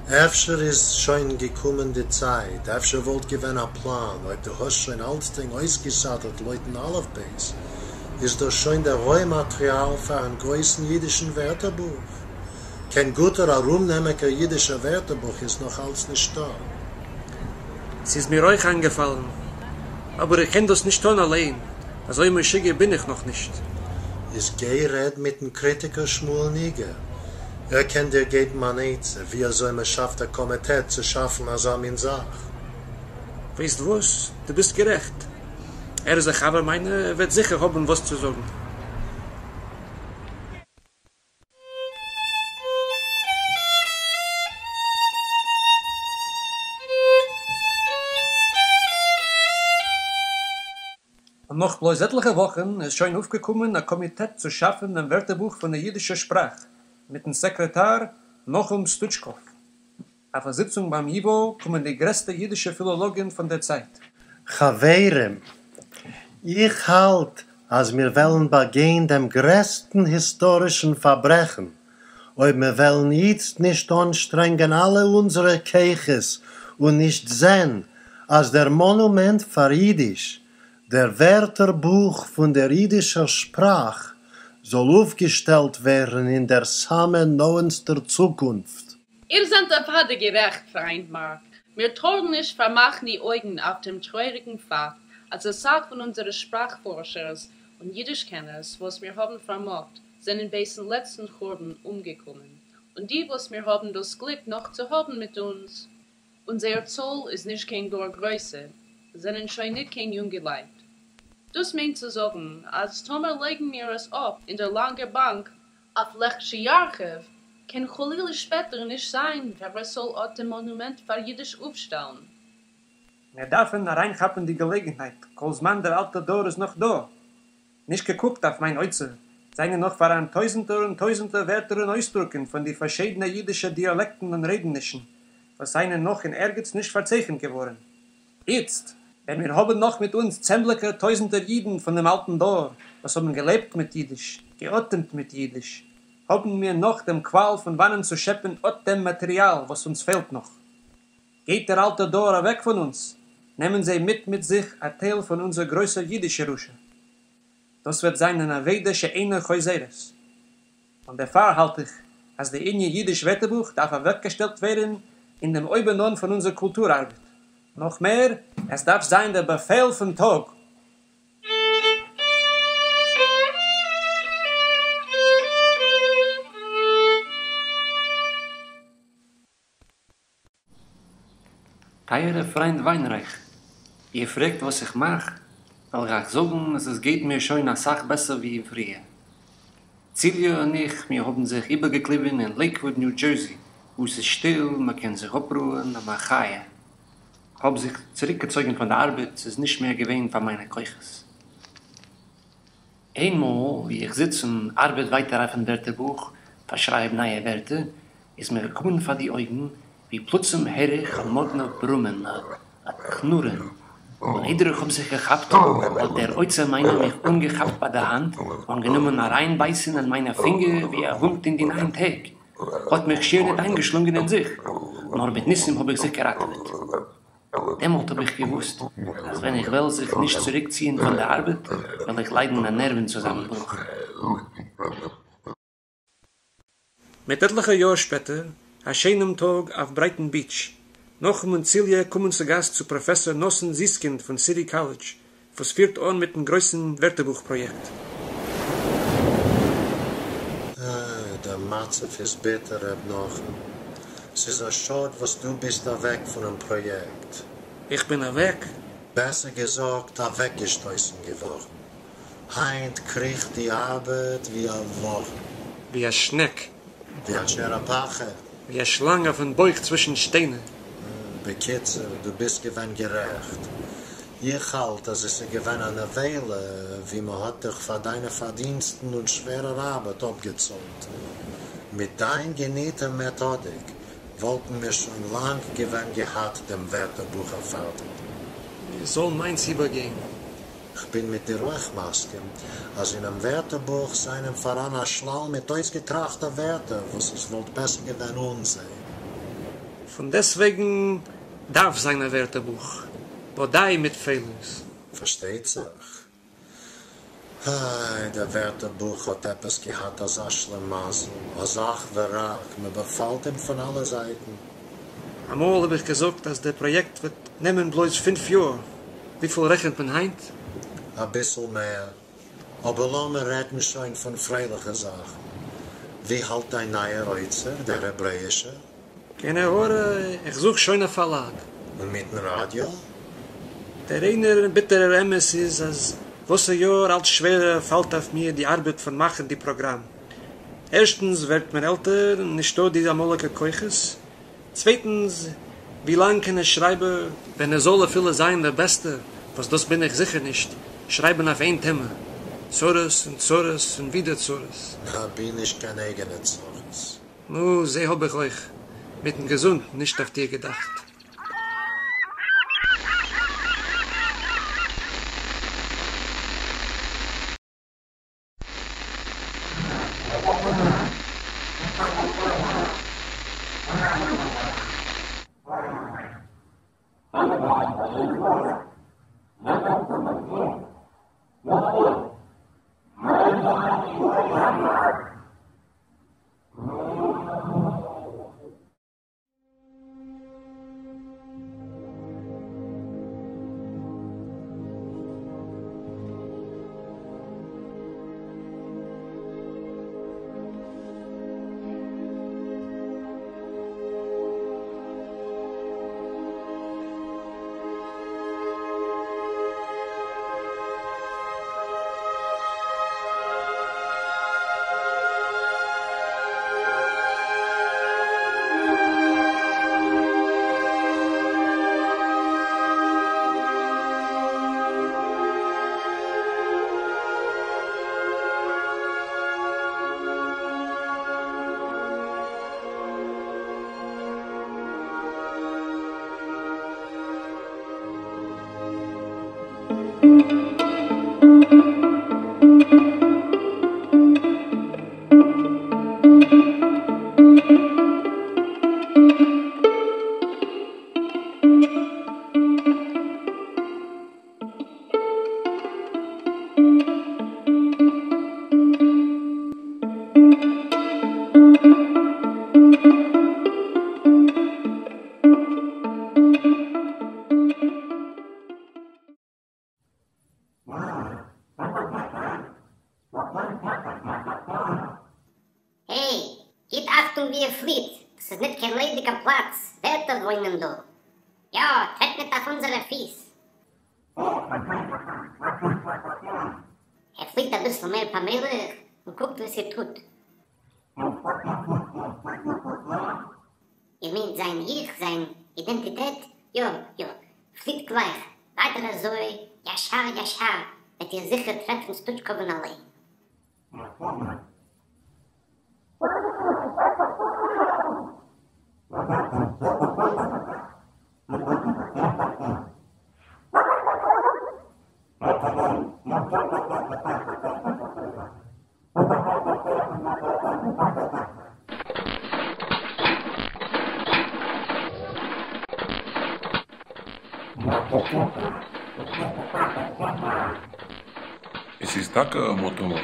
אפשר איז שוין געקומען די צייט, אפשר וואלט געווען א פלאן, אויב דו האסט שוין אלצדינג אויסגעסדרט לויטן אלף בית, איז דאס שוין דער רוי מאטריאל פארן גרויסן אידישן ווערטערבוך. קיין גוטער ארומנעמיגער אידישער ווערטערבוך איז נאך אלץ נישטא. ס'איז מיר אויך איינגעפאלן, אבער איך קען דאס נישט טון אליין, אזוי משוגע בין איך נאך נישט. איז גיי רעד מיטן קריטיקער שמואל ניגער, ער קען דיר געבן אן עצה ווי אזוי מען שאפט א קאמיטעט צו שאפן אזא מין זאך. ווייסט וואס, דו ביסט גערעכט. ער איז א חבר מיינער, ער וועט זיכער האבן וואס צו זאגן. און נאך בלויז עטליכע וואכן איז שוין אויפגעקומען א קאמיטעט צו שאפן דעם ווערטערבוך פון דער יידישער שפראך, מיטן סעקרעטאר נחום סטוטשקאוו. אויף א זיצונג ביים ייוואו קומען די גרעסטע יידישע פילאלאגן פון דער צייט. חברים, איך האלט אז מיר וועלן באגיין דעם גרעסטן היסטארישן פארברעכן אויב מיר וועלן איצט נישט אנשטרענגען אלע אונזערע כוחות און נישט זען אז דער מאנומענט פאר אידיש, דער ווערטערבוך פון דער אידישער שפראך, זאל אויפגעשטעלט ווערן אין דער סאמע נאענטסטער צוקונפט. איר זענט אוודאי גערעכט, פריינד מארק. מיר טארן נישט פארמאכן די אויגן אויף דעם טרויעריגן פאקט אז א סך פון אונזערע שפראך-פארשערס און יידיש-קענערס וואס מיר האבן פארמאגט זענען בעת'ן לעצטן חורבן אומגעקומען, און די וואס מיר האבן דאס גליק נאך צו האבן מיט אונז, און זייער צאל איז נישט קיין גאר גרויסע, זענען שוין ניט קיין יונגעלייט. דאס מיינט צו זאגן אז טאמער לייגן מיר עס אפ אין דער לאנגער באנק אויף לכשירחיב, קען חלילה שפעטער נישט זיין ווער עס זאל אט דעם מאנומענט פאר אידיש אויפשטעלן. מיר דארפן אריינכאפן די געלעגנהייט כל זמן דער אלטער דור איז נאך דא. נישט געקוקט אויף מיין אוצר, זענען נאך פאראן טויזנטער און טויזנטער ווערטער און אויסדרוקן פון די פארשידענע אידישע דיאלעקטן און רעדענישן, וואס זענען נאך אין ערגעץ נישט פארצייכנט געווארן. איצט, ווען מיר האבן נאך מיט אונז צענדליגער טויזנטער אידן פון דעם אלטן דור וואס האבן געלעבט מיט אידיש, געאטעמט מיט אידיש, האבן מיר נאך דעם קוואל פון וואנען צו שעפן אט דעם מאטעריאל וואס אונז פעלט נאך. גייט דער אלטער דור אוועק פון אונז, נעמען זיי מיט מיט זיך א טייל פון אונזער גרויסער אידיש-ירושה. דאס וועט זיין אן אבידה שאינה חוזרת. און דערפאר האלט איך אז דער ענין אידיש ווערטערבוך דארף אוועקגעשטעלט ווערן אין דעם אויבנאן פון אונזער קולטור ארבעט. נאך מער, עס דארף זיין דער באפעל פון טאג. טייערער פריינד וויינרייך, איר פרעגט וואס איך מאך, וועל איך אייך זאגן אז עס גייט מיר שוין אסאך בעסער ווי פריער. ציליע און איך, מיר האבן זיך איבערגעקליבן אין לעיקוואוד ניו דזשערסי, וואו ס'איז שטיל, מ'קען זיך אפרוען, א מחיה. כ'האב זיך צוריקגעצויגן פון די ארבעט, ס'איז נישט מער געווען פאר מיינע כוחות. איינמאל ווי איך זיץ און ארבעט ווייטער אויפן ווערטערבוך, פארשרייב נייע ווערטער, איז מיר געקומען פאר די אויגן ווי פלוצים הער איך א מאדנע ברומען, א קנורען, און איידער איך האב זיך געכאפט האט דער אוצר מיינער מיך אנגעכאפט ביי די האנט און גענומען אריינבייסן אין מיינע פינגער ווי א הונט אין די ניין טעג, האט מיך שיער ניט איינגעשלונגען אין זיך, נאר מיט ניסים האב איך זיך געראטעוועט. דעמאלט האב איך געוואוסט אז ווען איך וועל זיך נישט צוריקציען פון די ארבעט וועל איך ליידן א נערוון צוזאמענברוך. מיט עטליכע יאר שפעטער, א שיינעם טאג אויף ברייטאן ביטש, נחום און ציליע קומען צו גאסט צו פראפעסאר נתן זיסקינד פון סיטי קאלעדזש, וואס פירט אן מיטן גרויסן ווערטערבוך פראיעקט. אה, דער מצב איז ביטער ר' נחום. ס'איז א שאד וואס דו ביסט אוועק פונעם פראיעקט. איך בין אוועק? בעסער געזאגט, אוועקגעשטויסן געווארן. היינט קריכט די ארבעט ווי א ווארעם. ווי א שנעק. ווי א טשערעפאכע. ווי א שלאנג אויפן בויך צווישן שטיינער. בקיצור, דו ביסט געווען גערעכט. איך האלט אז עס איז געווען א נבילה ווי מען האט דיך פאר דיינע פארדינסטן און שווערער ארבעט אפגעצאלט. מיט דיין געניטער מעטאדיק וואלטן מיר שוין לאנג געווען געהאט דעם ווערטערבוך פארטיג. זאל מיינס איבערגיין. כ'בין מיט דיר אויך מסכים אז אינעם ווערטערבוך זענען פאראן א שלל מיט אויסגעטראכטע ווערטער וואס עס וואלט בעסער געווען אן זיי. פון דעסטוועגן דארף זיין א ווערטערבוך, באדיי מיט פעלערס. פארשטייט זיך. איי, דער ווערטערבוך האט עפעס געהאט אזא שלימזל, אז אך ורק, מען באפאלט אים פון אלע זייטן. אמאל האב איך געזאגט אז דער פראיעקט וועט נעמען בלויז פינף יאר, וויפיל רעכנט מען היינט? אביסל מער. אבער לאמיר רעדן שוין פון פרייליכע זאכן. ווי האלט דיין נייער אוצר, דער העברעאישער? קיין עין הרע, איך זוך שוין א פארלאג. און מיטן ראדיא? דער ריינער און ביטערער אמת איז אז וואס א יאר אלץ שווערער פאלט אויף מיר די ארבעט פון מאכן די פראגראם. ערשטנס ווערט מען עלטער און נישטא די אמאליגע כוחות. צווייטנס, ווי לאנג קען א שרייבער, ווען ער זאל אפילו זיין דער בעסטער, וואס דאס בין איך זיכער נישט, שרייבן אויף איין טעמע? צרות און צרות און ווידער צרות. אבי נישט קיין אייגענע צרות. נו, זיי האב איך אויך. מיטן געזונט נישט אויף דיר געדאכט. וואו איר פליט, דאס איז ניט קיין ליידיגער פלאץ, ווערטער וואוינען דא. יא, טרעט ניט אויף אונזערע פיס. ער פליט אביסל מער פאמעליך און קוקט וואס איר טוט. איר מיינט זיין איך, זיין אידענטיטעט? יא, יא, פליט גלייך ווייטער אזוי, ישר ישר, וועט איר זיכער טרעפן סטוטשקאוון אליין. עס איז טאקע א מאטאר.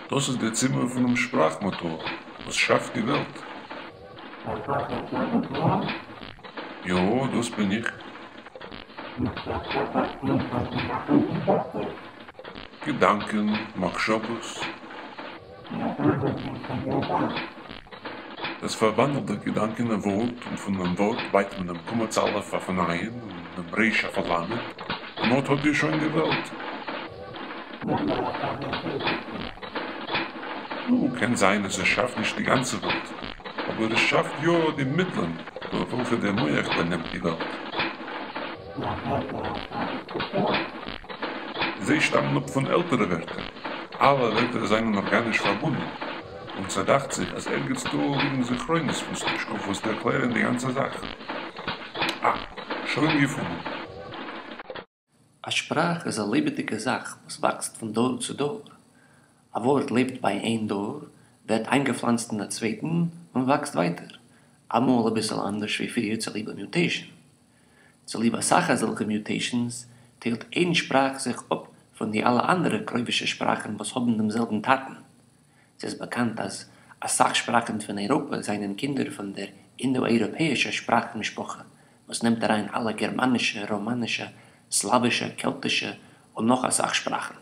דאס איז דער צימער פונעם שפראך-מאטאר וואס שאפט די וועלט. יא, דאס בין איך. געדאנקען, מחשבות. עס פארוואנדלט דער געדאנק אין א ווארט, און פון דעם ווארט בייט מען דעם קמץ א' אויף אן עין און דעם ר' אויף א ל', און אט האט איר שוין די וועלט. נו, קען זיין אז עס שאפט נישט די גאנצע וועלט, אבער עס שאפט יא די מיטלען דורך וועלכע דער מח באנעמט די וועלט. זיי שטאמען אפ פון עלטערע ווערטער. אלע ווערטער זענען ארגאניש פארבונדן, און ס'דאכט זיך אז ערגעץ דא ליגן זכרונות פון סטוטשקאוו וואס ערקלערן די גאנצע זאך. אה, שוין געפונען. א שפראך איז א לעבעדיגע זאך וואס וואקסט פון דור צו דור. א ווארט לעבט ביי איין דור, ווערט איינגעפלאנצט אין א צווייטן, און וואקסט ווייטער, אמאל אביסל אנדערש ווי פריער צוליב א מיוטעישן. צוליב אסאך אזעלכע מיוטעישנס טיילט איין שפראך זיך אפ פון די אלע אנדערע קרובישע שפראכן וואס האבן דעם זעלבן טאטן. ס'איז באקאנט אז אסאך שפראכן פון אייראפע זענען קינדער פון דער אינדו-אייראפעאישער שפראך משפחה וואס נעמט אריין אלע גערמאנישע, ראמאנישע, סלאווישע, קעלטישע און נאך אסאך שפראכן.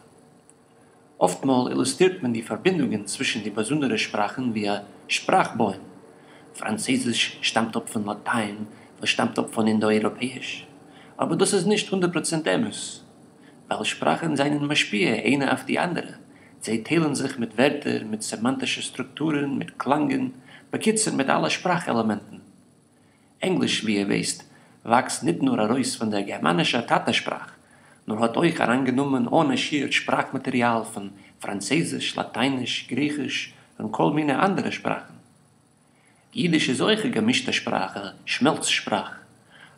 אפטמאל אילוסטרירט מען די פארבינדונגען צווישן די באזונדערע שפראכן ווי א שפראך-בוים. פראנצויזיש שטאמט אפ פון לאטיין וואס שטאמט אפ פון אינדו-אייראפעאיש. אבער דאס איז נישט הונדערט פראצענט אמת. ווייל שפראכן זענען משפיע איינע אויף די אנדערע, זיי טיילן זיך מיט ווערטער, מיט סעמאנטישע סטרוקטורן, מיט קלאנגען, בקיצור מיט אלע שפראך-עלעמענטן. ענגליש, ווי איר ווייסט, וואקסט ניט נאר ארויס פון דער גערמאנישער טאטע-שפראך, נאר האט אויך אריינגענומען אן א שיעור שפראך-מאטעריאל פון פראנצויזיש, לאטייניש, גריכיש און כל מיני אנדערע שפראכן. יידיש איז אויך א געמישטע שפראך, א שמעלץ-שפראך,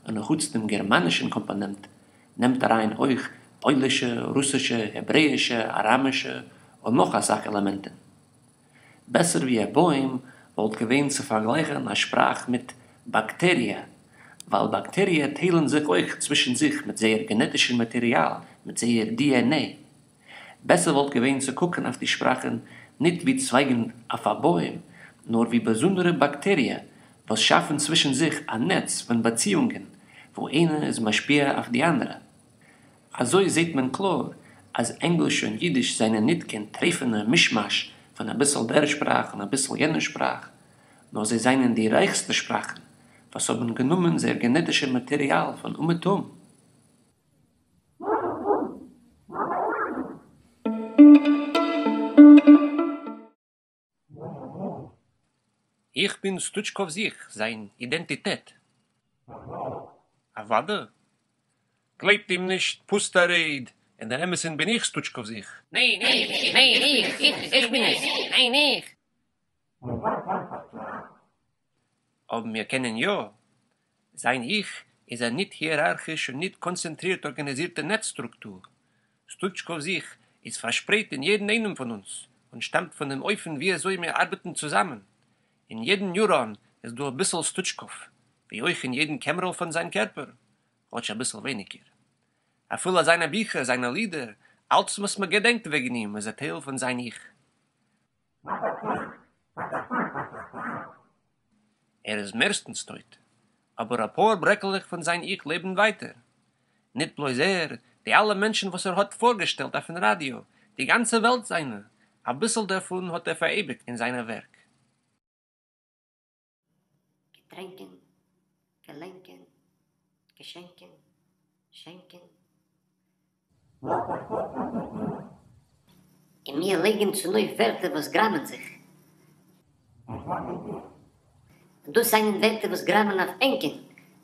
און אחוץ דעם גערמאנישן קאמפאנענט, נעמט אריין אויך פוילישע, רוסישע, העברעאישע, אראמישע און נאך אסאך עלעמענטן. בעסער ווי א בוים וואלט געווען צו פארגלייכן א שפראך מיט באקטעריע, ווייל באקטעריע טיילן זיך אויך צווישן זיך מיט זייער גענעטישן מאטעריאל, מיט זייער DNA. בעסער וואלט געווען צו קוקן אויף די שפראכן ניט ווי צווייגן אויף א בוים, נאר ווי באזונדערע באקטעריע וואס שאפן צווישן זיך א נעץ פון באציאונגען וואו איינע איז משפיע אויף די אנדערע. אזוי זעט מען קלאר אז ענגליש און אידיש זענען ניט קיין טרייפענע מישמאש פון אביסל דער שפראך און אביסל יענער שפראך, נאר זיי זענען די רייכסטע שפראכן וואס האבן גענומען זייער גענעטישע מאטעריאל פון אומעטום. איך בין סטוטשקאוו'ס איך, זיין אידענטיטעט. אוודאי. גלייבט אים נישט, פוסטע רייד, אין דער אמת'ן בין איך סטוטשקאוו'ס איך. ניין, איך! ניין, איך! איך! איך בין עס! ניין, איך! אבער מיר קענען יא. זיין איך איז א ניט היערארכיש און ניט קאנצענטרירט ארגאניזירטע נעץ-סטרוקטור. סטוטשקאוו'ס איך איז פארשפרייט אין יעדן איינעם פון אונז און שטאמט פון דעם אופן ווי אזוי מיר ארבעטן צוזאמען. אין יעדן ניוראן איז דא אביסל סטוטשקאוו, ווי אויך אין יעדן קעמערל פון זיין קערפער, כאטש אביסל ווייניגער. אפילו זיינע ביכער, זיינע לידער, אלץ וואס מען געדענקט וועגן אים איז א טייל פון זיין איך. ער איז מערסטנס טויט, אבער אפאר ברעקעלעך פון זיין איך לעבן ווייטער. ניט בלויז ער, די אלע מענטשן וואס ער האט פארגעשטעלט אויפן ראדיא, די גאנצע וועלט זיינע, אביסל דערפון האט ער פאראייביגט אין זיינע ווערק. טרענקען, געלענקען, געשענקען, שענקען. און מיר לייגן צונויף ווערטער וואס גראמען זיך. און דאס זענען ווערטער וואס גראמען אויף ענקען,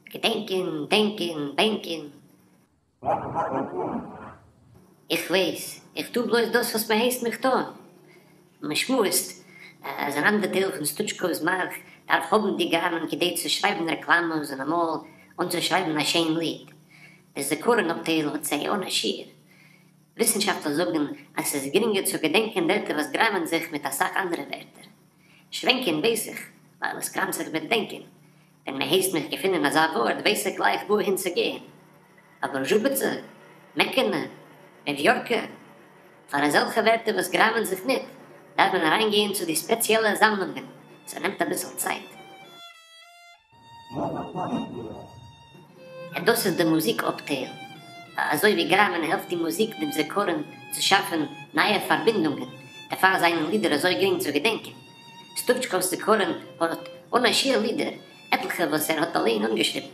געדענקען, דענקען, בענקען. איך ווייס, איך טו בלויז דאס וואס מען הייסט מיך טון. מען שמועסט אז אן אנדער טייל פון סטוטשקאוו'ס מארך דארף האבן די גראמען כדי צו שרייבן רעקלאמעס און אמאל אנצושרייבן א שיין ליד. דער זכרון אפטייל האט זיי אן א שיעור. וויסנשאפטלער זאגן אז ס'איז גרינגער צו געדענקען ווערטער וואס גראמען זיך מיט אסאך אנדערע ווערטער. שווענקען ווייס איך, ווייל עס גראמט זיך מיט דענקען. ווען מען הייסט מיך געפינען אזא ווארט ווייס איך גלייך וואוהין צו גיין. אבער זשופּיצע? מעקענע? וועוויארקע? פאר אזעלכע ווערטער וואס גראמען זיך ניט, דארף מען אריינגיין צו די ספעציעלע זאמלונגען, ס'נעמט אביסל צייט. און דאס איז די מוזיק אפטייל. אזוי ווי גראמען העלפט די מוזיק דעם זכרון צו שאפן נייע פארבינדונגען, דערפאר זענען לידער אזוי גרינג צו געדענקען. סטוטשקאוו'ס זכרון האט אן א שיעור לידער, עטליכע וואס ער האט אליין אנגעשריבן.